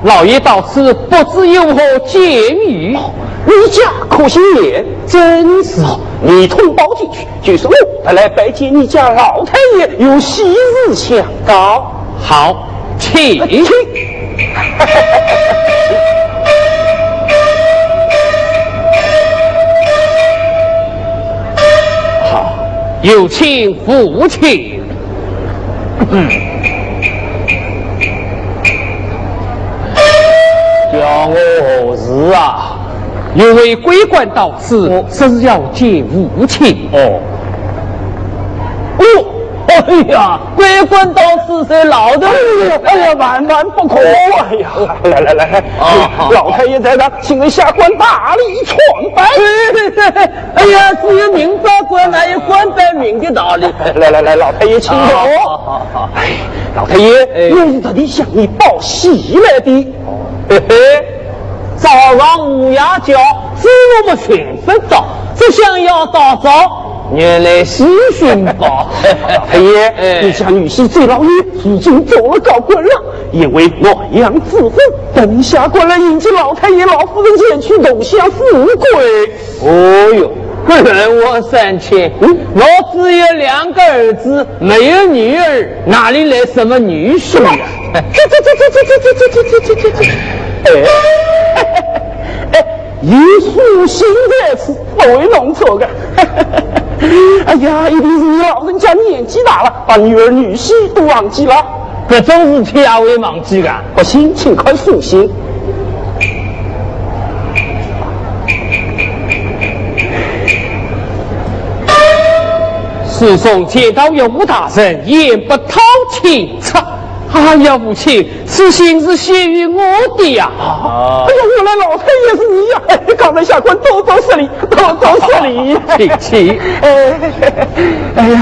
老爷到此不知有何见遇。你家可姓严？正是。你通报进去，就是我特来拜见你家老太爷，有喜事相告。好，请。请。好，有请父亲。 嗯。叫我何事啊？有位贵官到此，哦。说是要见父亲。哦。哦，哦，哎呀，贵官到此，老头。哎呀，万万不可！哎呀，来来来来，啊，好，老太爷在上，请下官大礼参拜。哎呀，只有明白官，哪有官拜民的道理？来来来，老太爷请坐。好好好。哎，老太爷，哎，我是特地向你报喜来的。嘿嘿，早上乌鸦叫，知我们寻不着，只想要到早，原来喜讯报。老太爷，哎，你家女婿周老爷已经做了高官了，也为洛阳知府，等下官来迎接老太爷、老夫人前去同享富贵。 哦哟，各人我三千，嗯，我只有两个儿子，没有女儿，哪里来什么女婿呀？这这这这这这这这这这这这，哎，哎，有书信在此，不会弄错的。哎呀，一定是你老人家年纪大了，把女儿女婿都忘记了。 搿种事体也会忘记个？不信，请看书信。世宗见到岳父大人，言不透情哉。哎呀，父亲，此信是写于我的呀。啊，哎呀，原来老太爷是你呀！哎，刚才下官多多失礼，多多失礼。请起。哎，哎呀。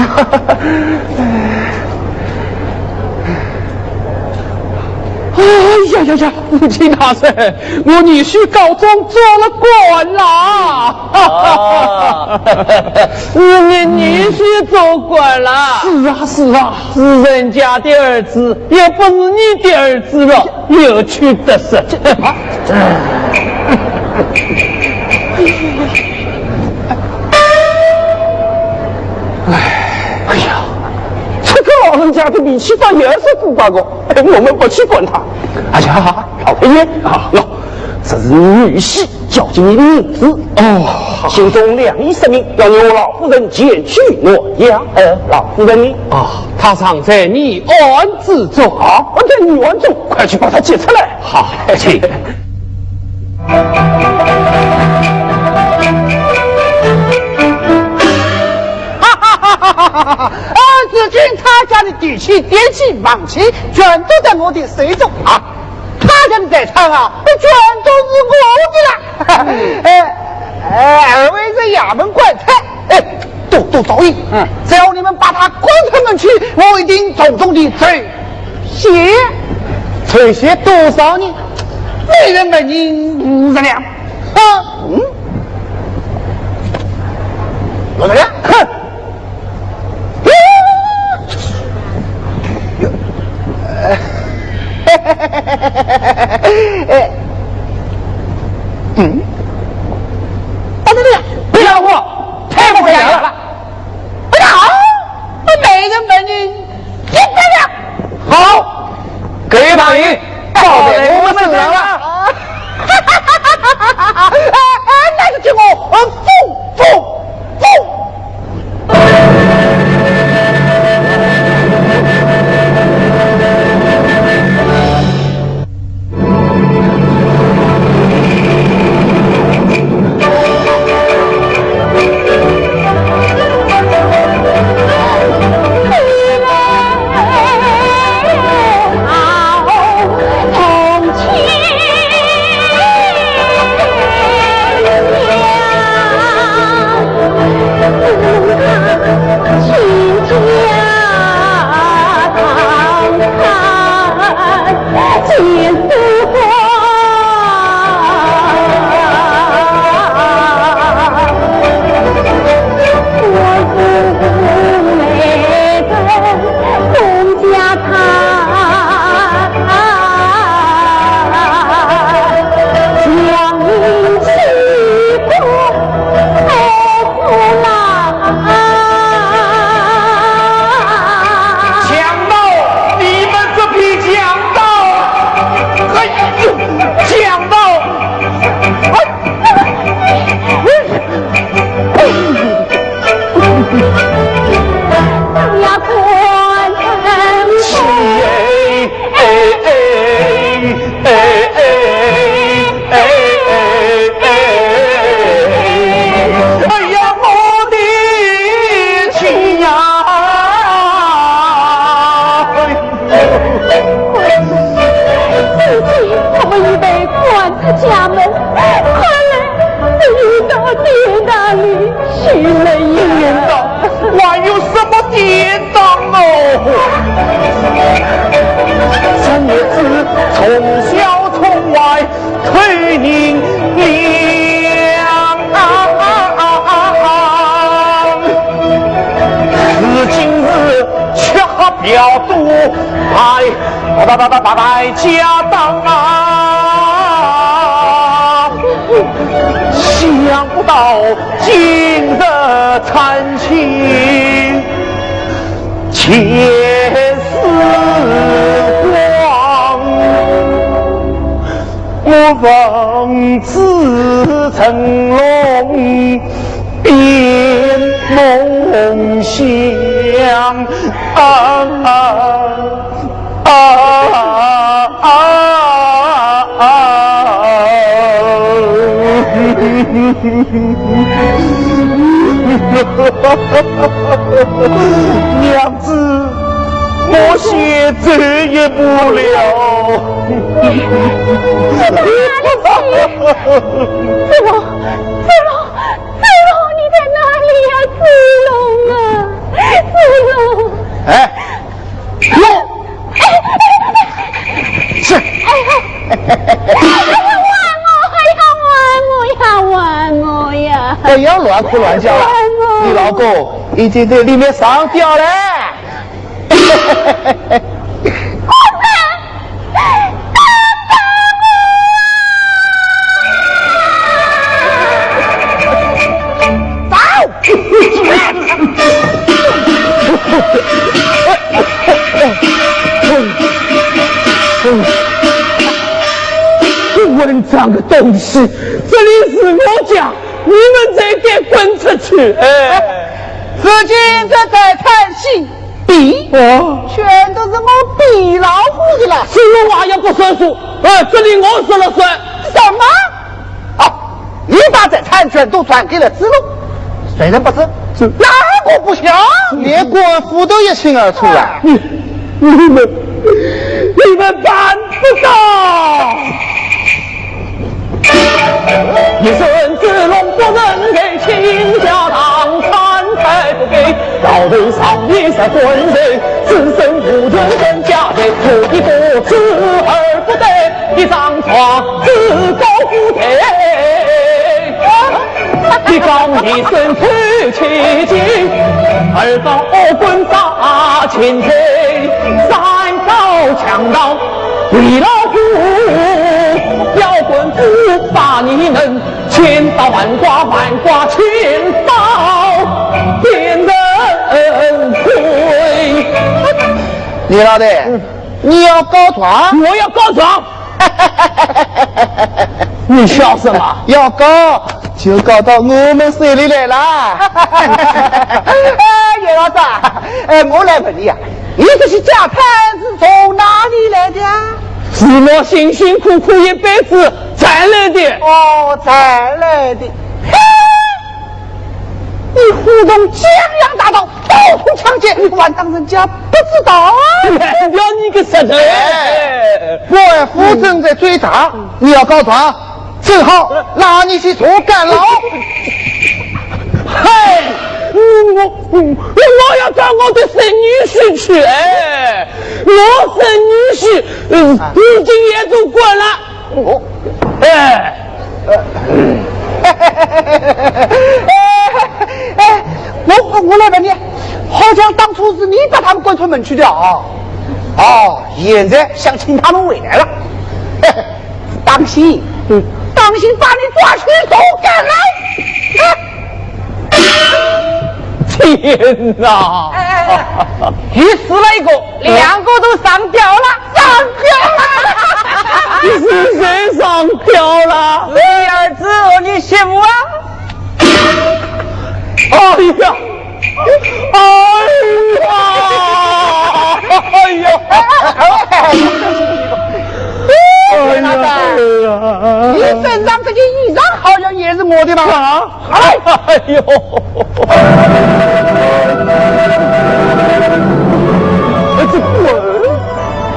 哎呀呀呀，父亲大人，我女婿高中做了官啦！啊，是你女婿做官啦？是啊，是啊。是人家的儿子，也不是你的儿子了，有趣得很。啊，哎呀，这个老人家的脾气倒也是古怪个。哎，我们不去管他。哎呀，老太爷啊，喏，这是女婿交给你的银子。哦，信中两意说明，要你我老夫人前去拿呀。呃，老夫人呢？啊，她尚在你案之中。啊，我在你案中，快去把她接出来。好，请。 哈哈哈哈哈哈！啊，如今他家的地契、电器、房契，全都在我的手中啊！他家的财产啊，全都是我的了。哎，哎，二位是衙门官差，哎，多多照应。嗯，只要你们把他关上门去，我一定重重的酬谢。酬谢多少呢？每人每银五十两。 啊，嗯？我这个，哼！哎，嗯？啊，对了，不要我，太不要了。不要，我每人每银 一百两。好，这一把银报在我们身上了。哎，哎，那就听我，呃，封，封，封。强盗，你们这批强盗！哎呦，强盗！哎，哎，哎，哎，哎，哎，哎，哎，哎呀，我的亲呀！小窗外透明亮。如今是吃喝嫖赌，败，败，败，败，败家当啊！想不到今日惨情 前世光，我望子成龙变梦乡。啊啊啊啊啊！娘子， 我先走一步了。子龙，子龙，子龙，你在哪里呀？子龙啊，子龙。哎，我，是。哎呀，哎呀，还我，还要还我呀，还我呀。不要乱哭乱叫了，还我。你老公已经在里面上吊了。 混账个东西，这里是我家，你们才给滚出去！哎，如今这在叹息， 比？哦。全都是我比老虎的了。是我话也不算数，呃，这里我说了算。什么？哦，你把这产权都转给了子龙，谁人不是？是。哪个不想？连官府都一清二楚了。你，你们，你们办不到！ 一生子龙不能给，倾家荡产才不给。老头少年在官人，子孙无人分家业，苦的不知而不得，一张状子高富贵。一告你身偷千金，二告恶棍杀千岁，三告强盗 为老虎，要官府把你们千刀万剐，万剐千刀，变成灰。李老弟，嗯。你要告状？我要告状。你笑什么？要告， 就告到我们手里来啦。哎，叶老大，哎，我来问你啊，你这些家产是从哪里来的啊？是我辛辛苦苦一辈子赚来的。哦，赚来的。嘿，你胡同江洋大盗，到处抢劫，还当人家不知道啊？乱掉你个舌头！哎，官府正在追查，你要告状， 正好拉你去坐监牢。嗨，我，我，我要到我的孙女婿去，哎，我孙女婿，嗯，已经也做官了。哦。哎。哎，哎，我，我来问你，好像当初是你把他们赶出门去的啊？哦，现在想请他们回来了。 当心，嗯。当心把你抓去坐监牢。天哪！哎，哎，哎，又死了一个，两个都上吊了。上吊了！是谁上吊了？你儿子和你媳妇啊。 哎呀，哎呀，哎呀！哎呀，哎呀！你身上这件衣裳好像也是我的吧？啊？哎，哎呦！哎，这不…… 啊，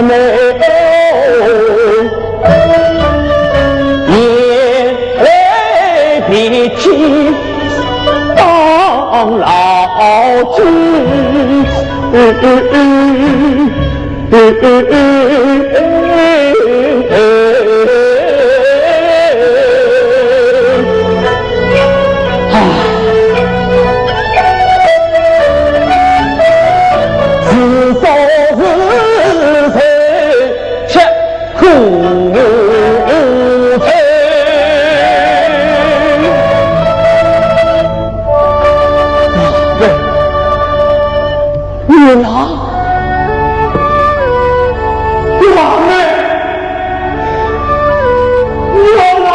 妹妹哦，眼泪鼻涕当老君。 月郎，月郎哎，月郎。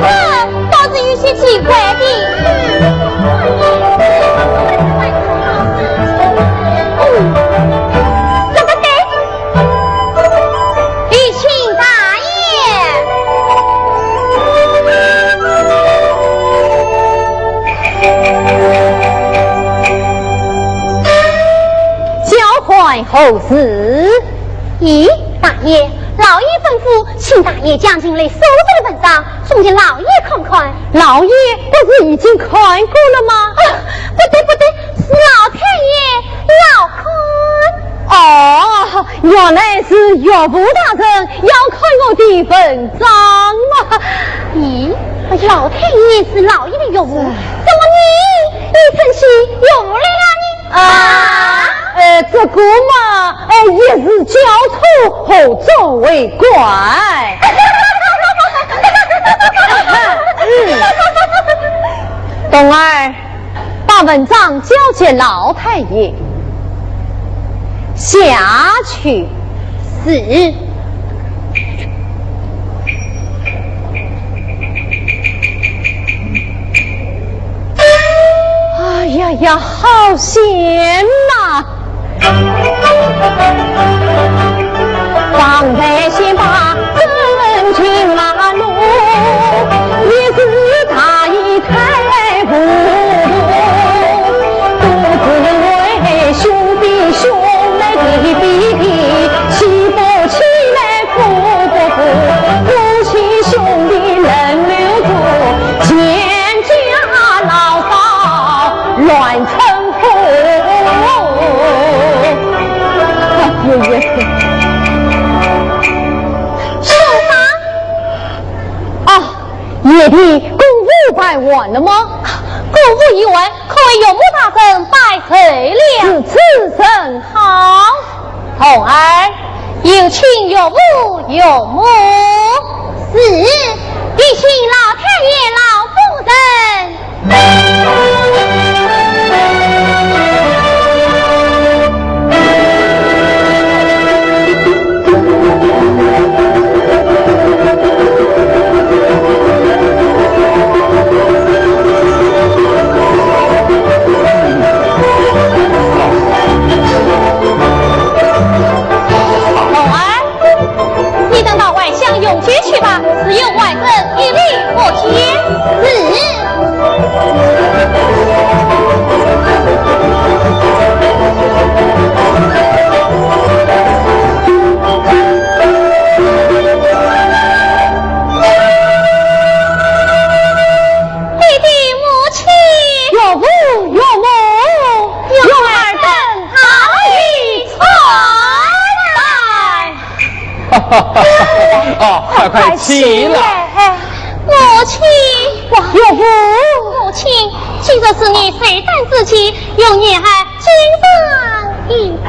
啊，倒是有些奇怪的。嗯，这个对。 李卿大爷。交换何事？咦，大爷，老爷吩咐，请大爷将近来收拾的文章，送给老爷看看。老爷不是已经看过了吗？啊，不对，不对， 是老太爷要看。哦，原来是岳父大人要看我的文章啊。咦，老太爷是老爷的岳父，怎么你也称起岳父来了呢？啊，呃，这个嘛，哎，一时交错，何足为怪。嗯，冬儿， 把文章交给老太爷。下去。是。哎呀呀，好险呐！ 方才先把真情拿落，也是大意太糊涂。都只为兄弟兄妹的比比，气不气来哭不哭，夫妻兄弟轮流做，全家牢骚乱成 爷爷。先生。啊，爷的公务办完了吗？公务已完，可为岳母大人拜寿了。如此甚好。童儿，有请岳父岳母。是，有请老太爷老夫人。 童儿，你等到外厢用酒去吧，自有外人一礼不见。是。哦，快快起来。母亲。哇，岳父。母亲，今日是你寿诞之期，由女儿敬上一杯。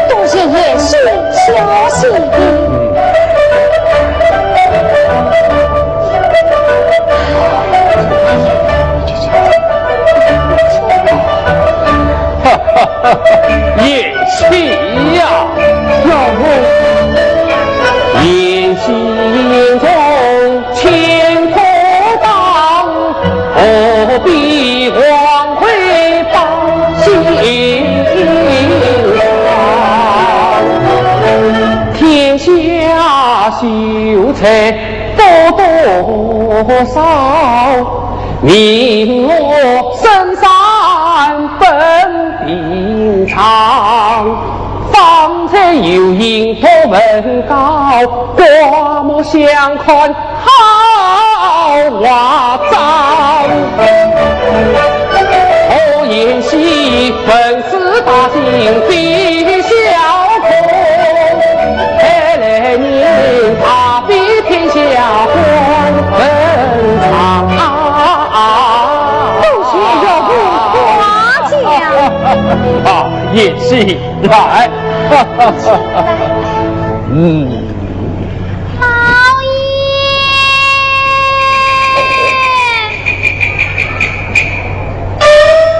多谢贤婿孝心。贤婿呀，岳父。 多谢岳父夸奖。啊，起来。嗯。老爷，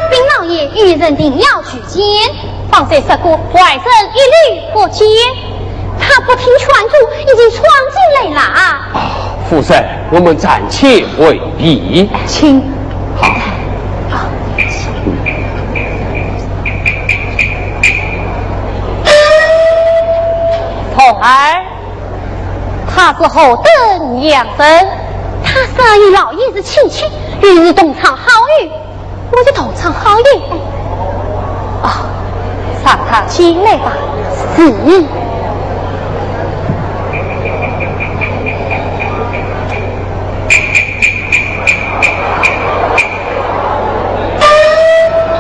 禀老爷，有人定要取 见，方才说过，外人一律不见。他不听劝阻，已经闯进来了。啊，夫人，我们暂且回避。请。好。童儿，他是何等样人？他说与老爷是亲戚，又是同窗好友。 我的同窗好友。哦，让他进来吧。是。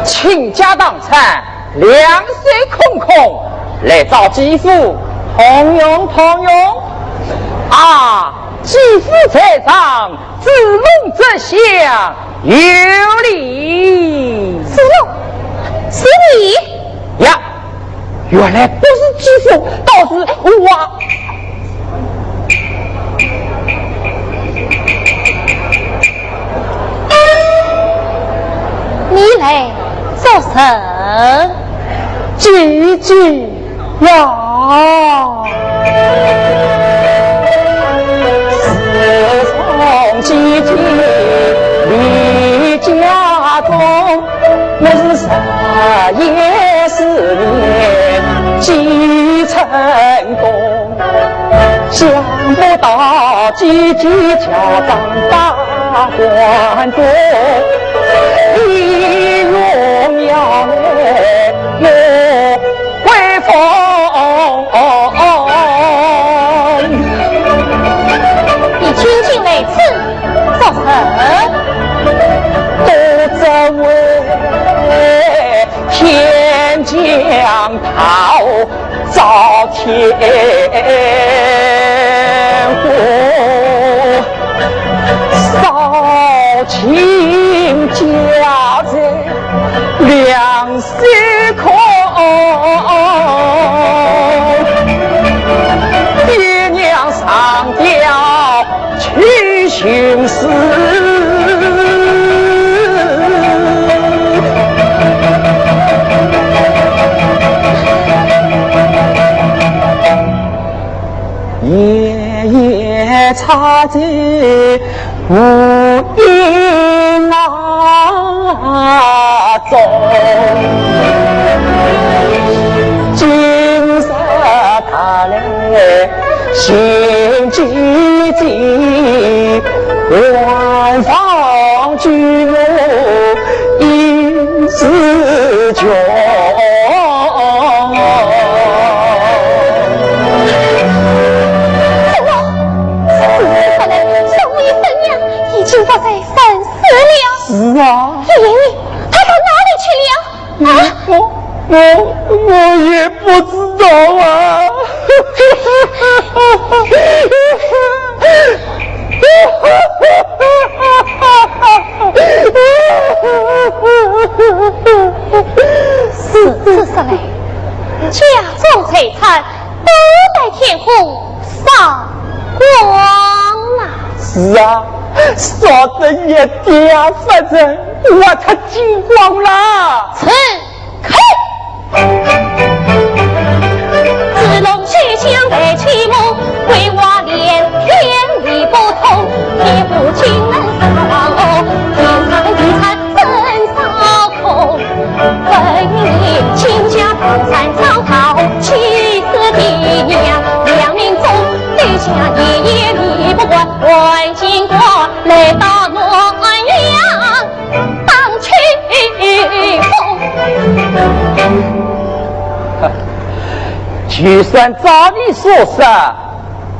亲家当差，两手空空，来找继父通用通用。啊，继父在上， 子龙这厢有礼。子龙，是你？呀，原来不是继父，倒是我。你来做甚？姐姐。 呀，自从姐姐离家中，我是日夜思念几成功。想不到姐姐家中大官多，你永远没 回风。你究竟来此做甚？都只为天降桃，遭天祸，扫尽家财两 失控，爹娘上吊去寻死。夜夜叉子 无影啊踪。今日他来寻姐姐，万方救我一时穷。怎么，怎么可能？小妹生娘已经不在 人死了。是啊。李英，他到哪里去了？啊？我，我，我也不知道啊。如此说来，家中财产 都待天后扫光了。是啊，扫得一点不剩，挖脱精光了。住口！子龙手将白起木，鬼话连天理不通，天不惊人上哦，天上的财产 真扫空。本年亲家唐山招讨，气死爹娘两命中，对下爷爷你不管，换金瓜来到南阳当秋风。就算照你所说，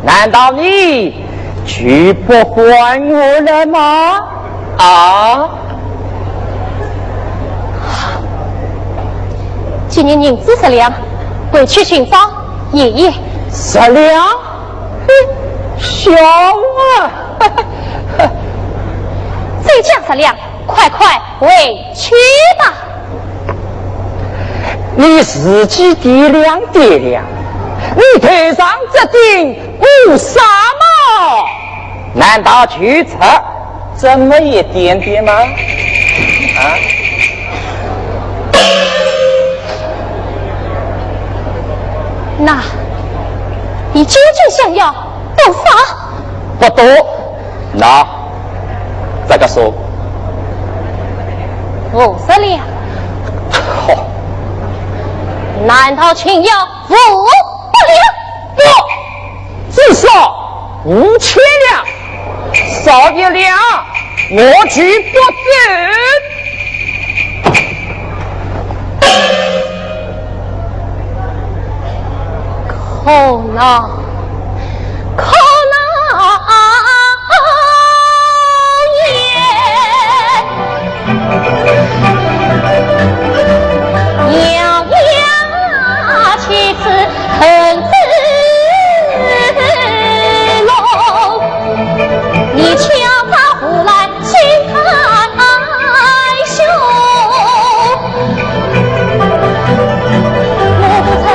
难道你就不还我了吗？啊？今年银子十两，回去寻找爷爷。十两？哼，笑话！再加十两，快快回去吧。你自己掂量掂量，你头上这顶乌纱帽，难道就值这么一点点吗？啊？那，你究竟想要多少？不多。 那，这个数。五十两。好。难道请要五百两？不，至少五千两，少一两，我就不走。 可恼，可恼也！咬牙切齿恨自龙，你巧招无赖 心太凶。我不曾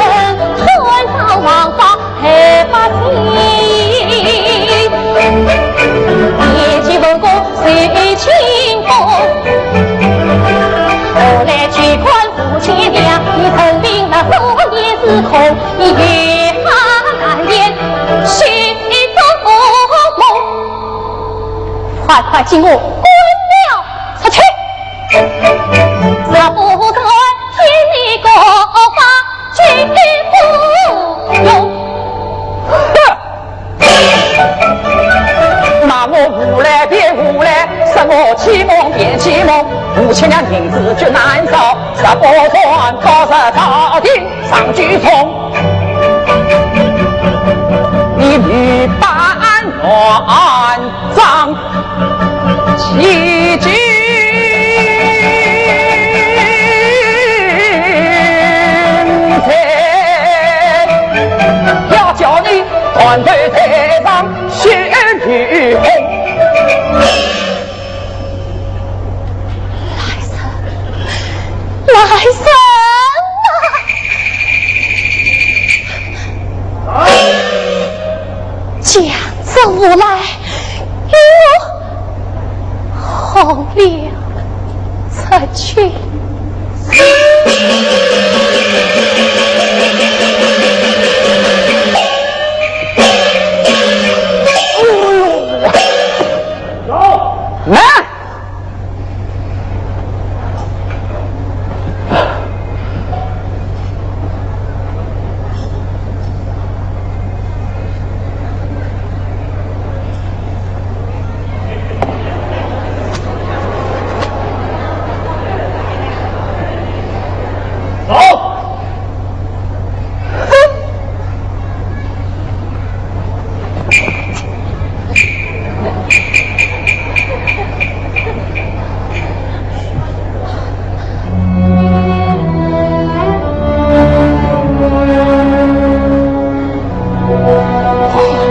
吞上王法害不清，年纪不过谁清风。后来举官五千两，你曾领了多年之功，你越发难言心中梦。快快将我关了 出去。若不然，听你个法，绝不容。哼！骂我无赖便无赖，说我欺梦便欺梦，五千两银子就难找，若不然，告诉朝廷 上九重，你女扮男装，欺君罪，要叫你断头台上血雨红。 来人，来人啊！将这无赖给我轰了出去。来！ 走！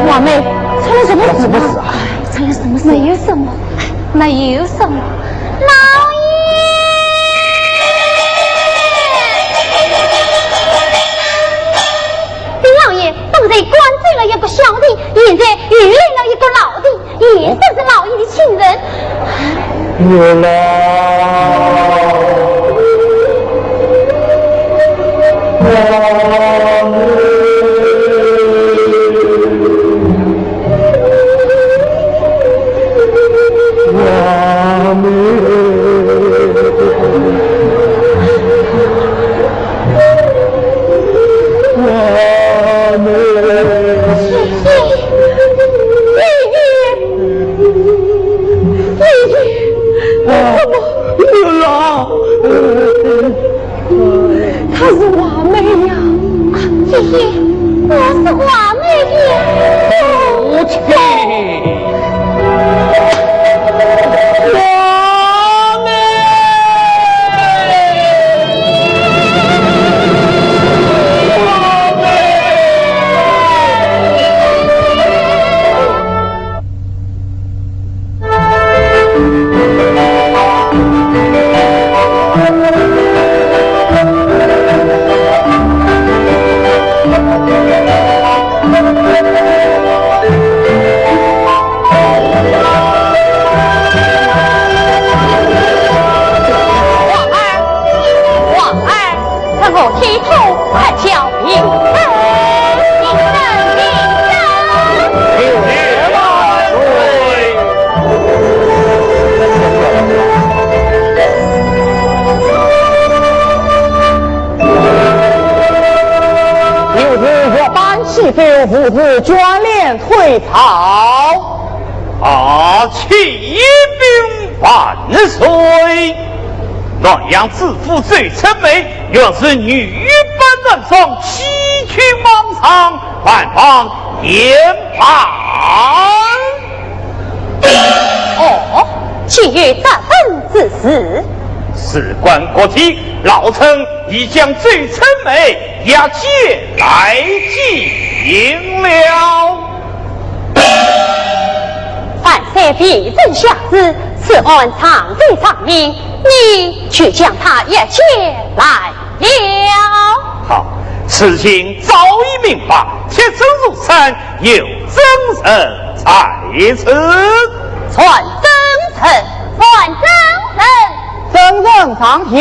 王妹，出了什么事啊？什么事啊？出了什么事？没有什么，没有什么。老爷！ 老爷，本城官走了一个小弟，现在又来了一个老弟，也算是老爷的亲人。月老，月老。 她是华妹呀。啊，姐姐，我是华妹呀。母亲。岂非父子眷恋退朝？啊，启禀万岁，南阳知府周春梅原是女扮男装，欺君罔上，万望严办。哦，竟有这等之事？事关国体，老臣已将周春梅押解来京了。万岁未曾下旨，此案尚未查明，你就将她押解来了。好，此情早已明白，铁证如山，有证人在此。传证人，传证人。 圣上上殿。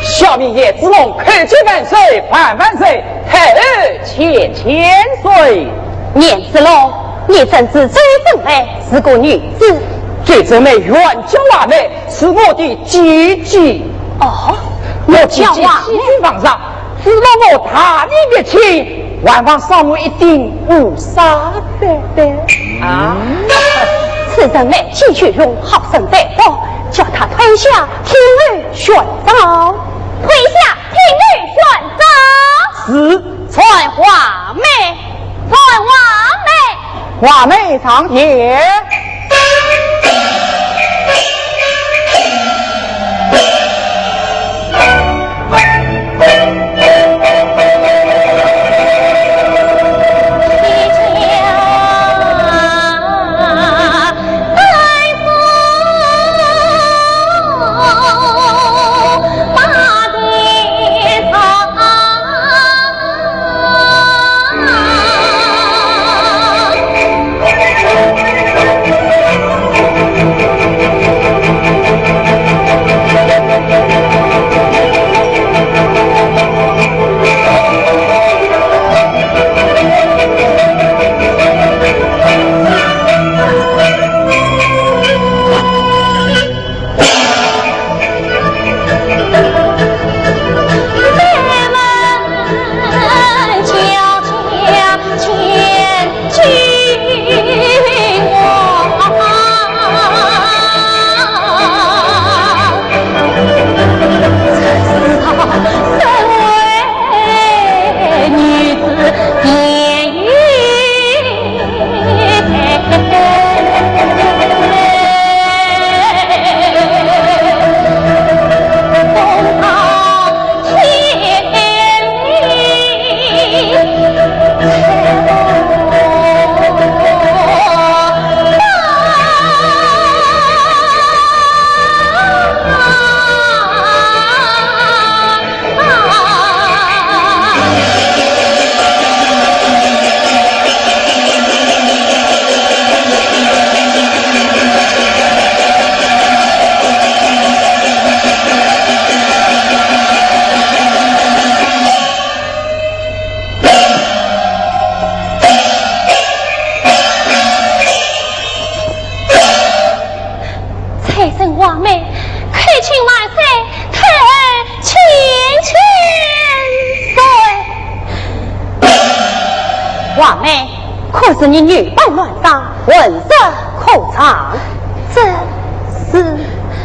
小民严子龙叩见万岁，万万岁，太后千千岁。严子龙，你怎知周春梅是个女子？周春梅原叫华梅， 是我的姐姐。哦，我姐姐欺君罔上，知道我大义灭亲，还望赏我一顶乌纱对对。啊，此人来见有用，好生歹报，叫她退下，听候宣召。退下，听候宣召。是。传华梅，传华梅。 华梅上殿。罪人华梅，叩请万岁，太后千千岁。华梅，可是你女扮男装，浑身可憎。这是。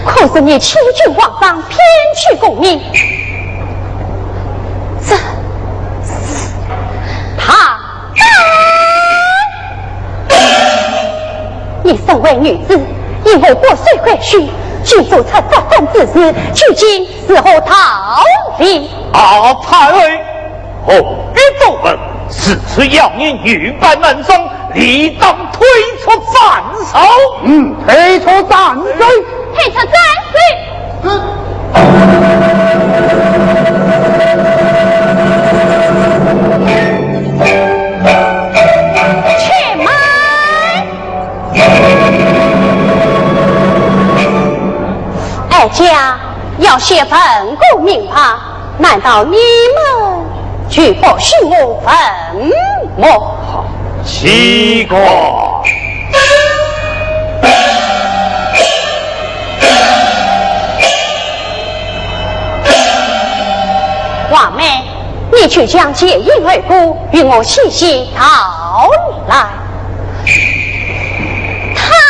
可是你欺君罔上，骗取功名。这是。她。 你身为女子，因何国事关系，竟做出这等之事，究竟是何道理？啊，太后，何必多问？事出要紧，女扮男装，理当退出斩首。嗯，退出斩首。 退出斩首。且慢！哀家要先问个明白，难道你们就不许我问么？奇怪！华妹，你去将解衣而归，与我细细道来。太后。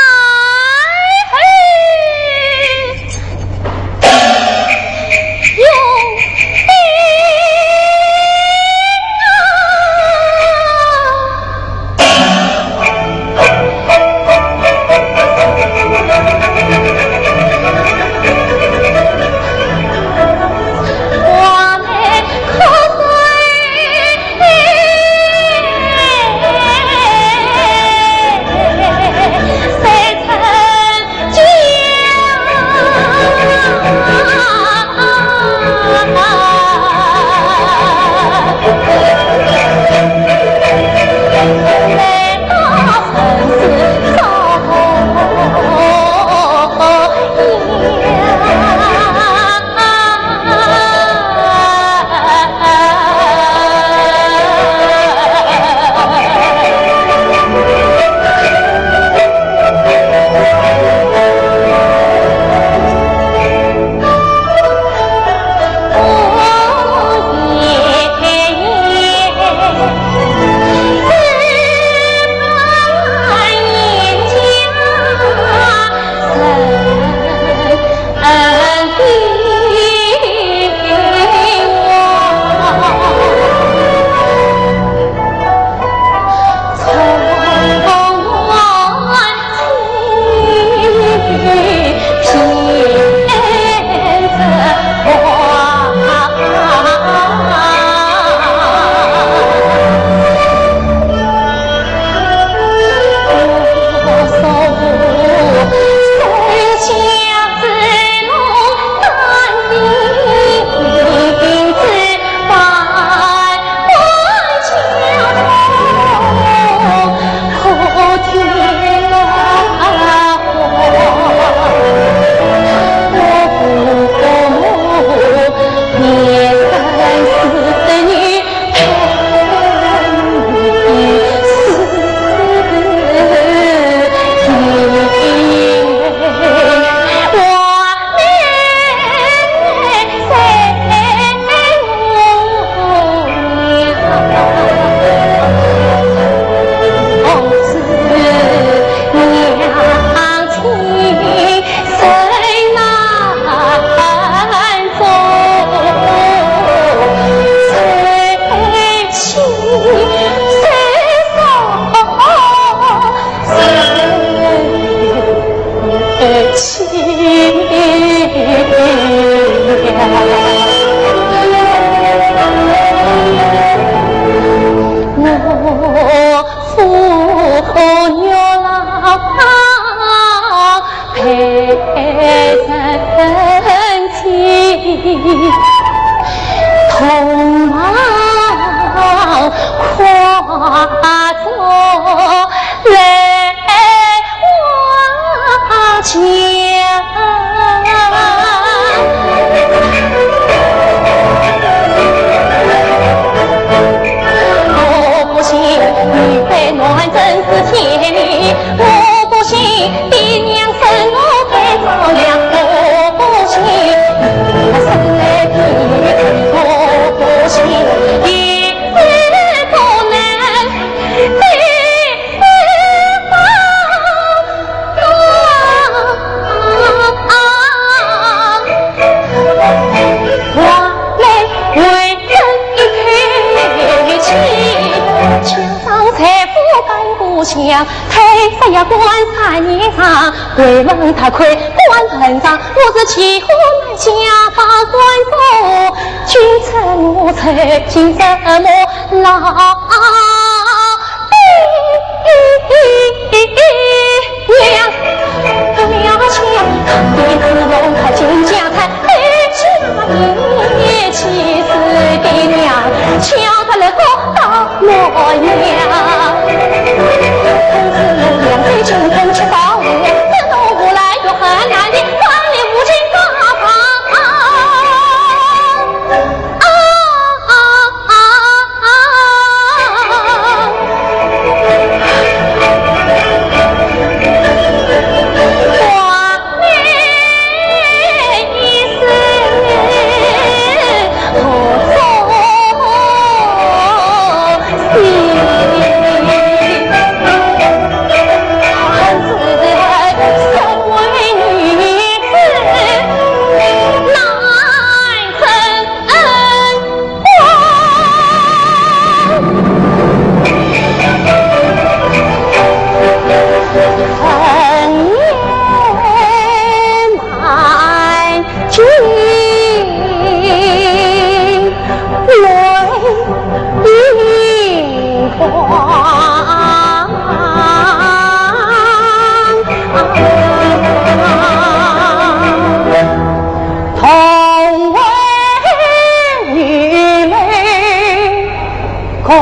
恭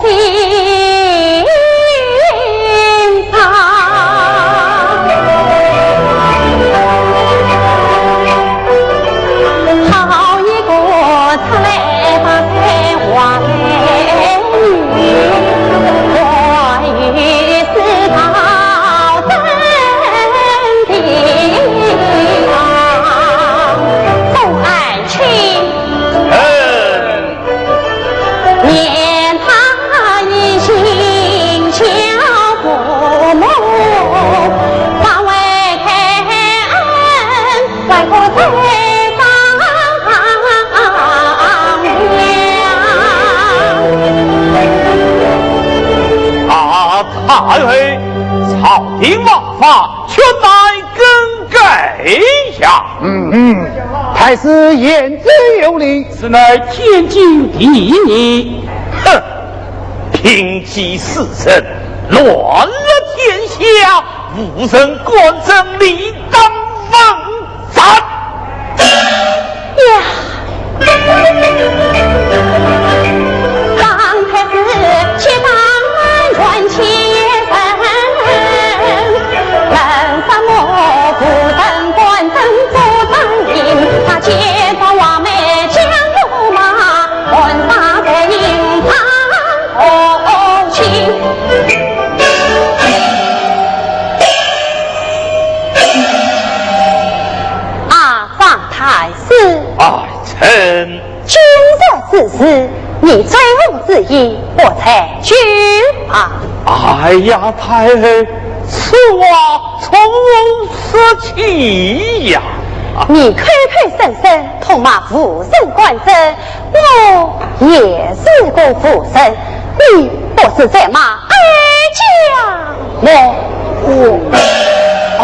喜上。好一个出来发财花开女，还有是讨生的啊。送爱卿。嗯。 念他一心孝父母，方为开恩，为父在上梁。啊，太后，朝廷王法，全乃更改呀。嗯，太师言之有理。 此乃天经地义。哼，凭几时辰，乱了天下，无人敢争，理当问斩。呀！方太师，且慢，传起身。 啊，方太师。爱臣。 今日之事，你追父之意，不在酒啊。哎呀，太后，此话从何说起呀？你口口声声痛骂无人敢争，我也是个妇人，你不是在骂哀家么？我，我，哎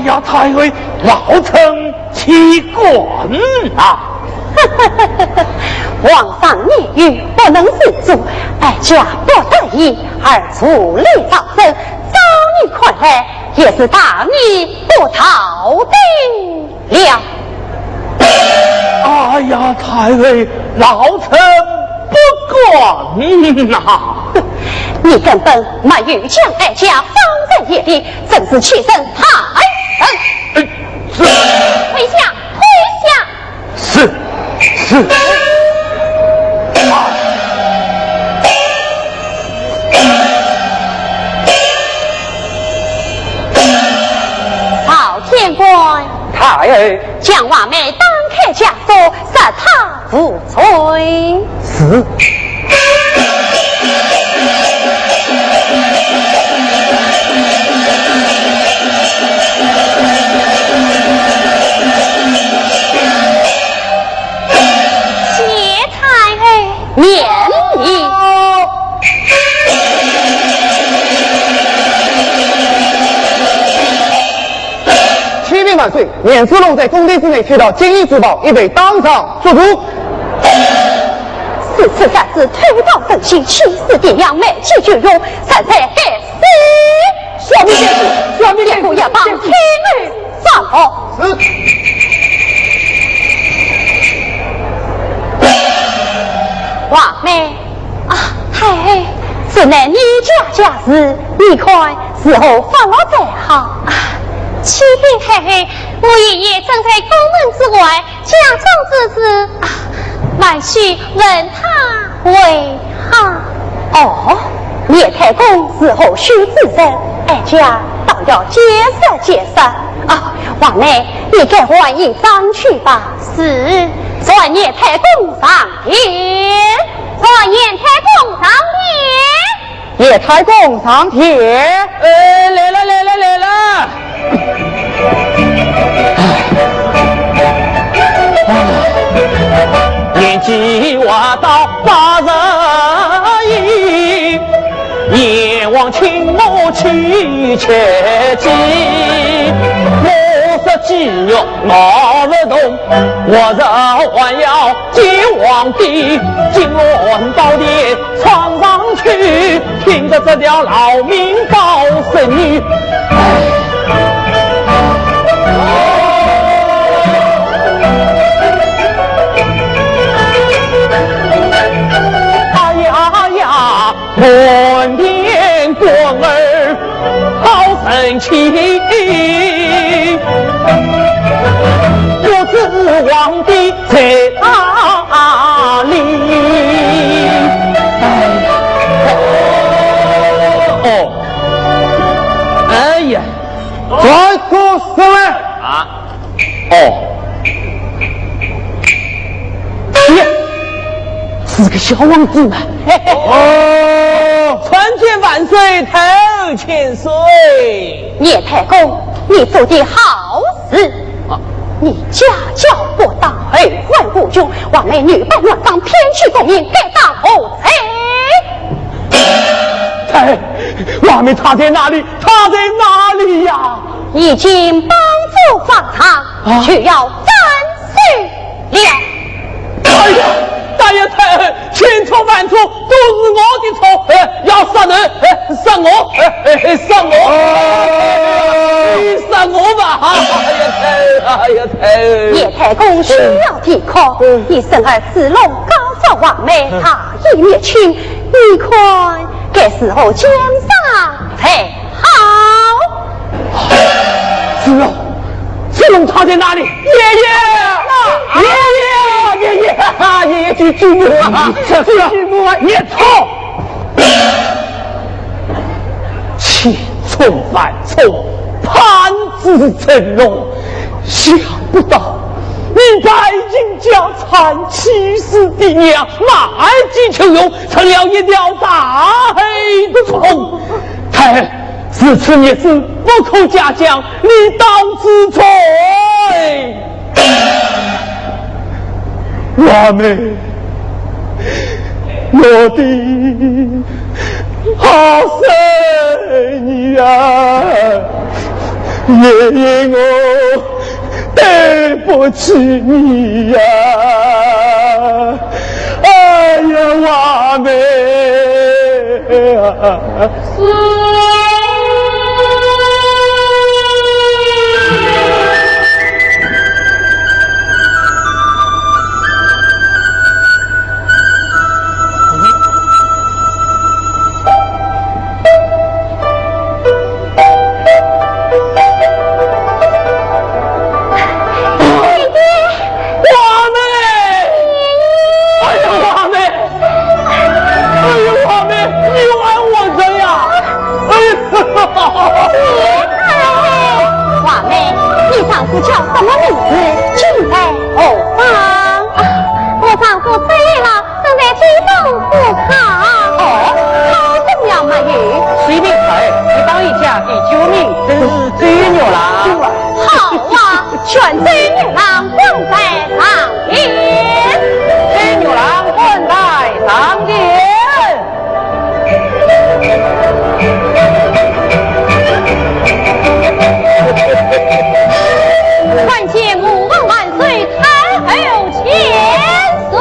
呀，太后，老臣 岂敢呐！皇上年幼不能自主，哀家不得已而助力招生，照你看来也是大逆不道的了。哎呀，太后，老臣不敢呐！你根本没有将哀家放在眼里，真是欺人太甚！哎，是。 退下，退下！ 是，是。赵天官。太后。将画眉打开枷锁，赦她无罪。 是。谢太后。免礼。启禀万岁，严世龙在宫殿之内取到金印珠宝，已被当场捉住。 是此贼子偷盗珍稀，欺师奪养，卖鸡求荣，实在该死！小民见谅，小民见谅。不要把天儿放火。是。王妹，啊，嗨，此乃你家家事，你看如何发落才好？啊，启禀太后，我爷爷正在宫门之外， 家中之事，啊，还需问他为好。哦，严太公是何许之人？哀家倒要见识见识。啊，王妹，你跟我一张去吧。是，传严太公上殿。传严太公上殿。 严太公上殿。哎，来了，来了，来了。哎，哎。年纪活到八十一，阎王请我去吃鸡。我说鸡肉熬不动，我是还要 见皇帝，金銮宝殿穿上去，拼着这条老命保孙女。看天官儿好生气，不知皇帝在哪里。哎呀，哦，哎呀，在座诸位啊。 哦，耶，是个小王子嘛。哦，参见万岁，太后千岁。叶太公，你做的好事。啊。你家教不当，后患无穷，王妃女扮男装，骗取功名，该当何罪？太后，王妃她在哪里？她在哪里呀？ 已经绑住法场，啊，就要斩首了。哎呀，大爷太后，千错万错，都是我的错，哎，要杀人，哎，杀我，哎，哎，哎，杀我，啊，你杀我吧！哎呀，太后，哎呀，太后。叶太公需要抵抗，嗯，你孙儿子龙告发王妃，大义灭亲，你看该如何奖赏才 好。子龙，子龙藏在哪里？爷爷，爷爷，爷爷，啊，爷爷去救我啊！救我啊！孽畜！千错万错，判子成龙，想不到你带尽家产，欺师抵娘，卖己求荣，成了一条大黑虫。太后， 如此逆子不可嘉奖，你当知罪。王妹，我的好孙女啊，爷爷我对不起你呀。哎呀，王妹啊！ 王妹！哎呀，王妹！哎呀，王妹，你还活着呀！哎呀！王妹，你丈夫叫什么名字？今在何方？啊，我丈夫死了，正在地府赴考。哦，考中了没有？启禀太后，一榜一甲第九名，正是周玉郎。好啊， 选周玉郎稳在上殿。周玉郎稳在上殿。参见吾皇万岁，太后千岁。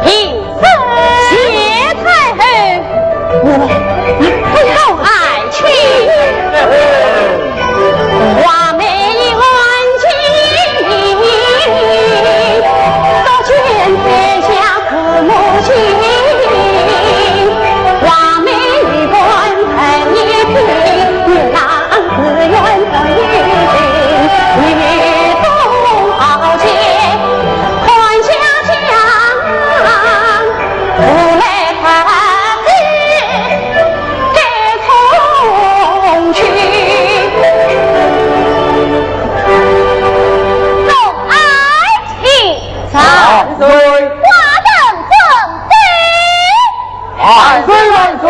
谢太后。哎呀，爱卿。王妹一案情，刀剑在下父母心。王妹一案恨一品，女郎自愿受一刑，女中豪杰，看下将。 无奈他该空虚。众爱卿。万岁。我等准备。万岁，万岁。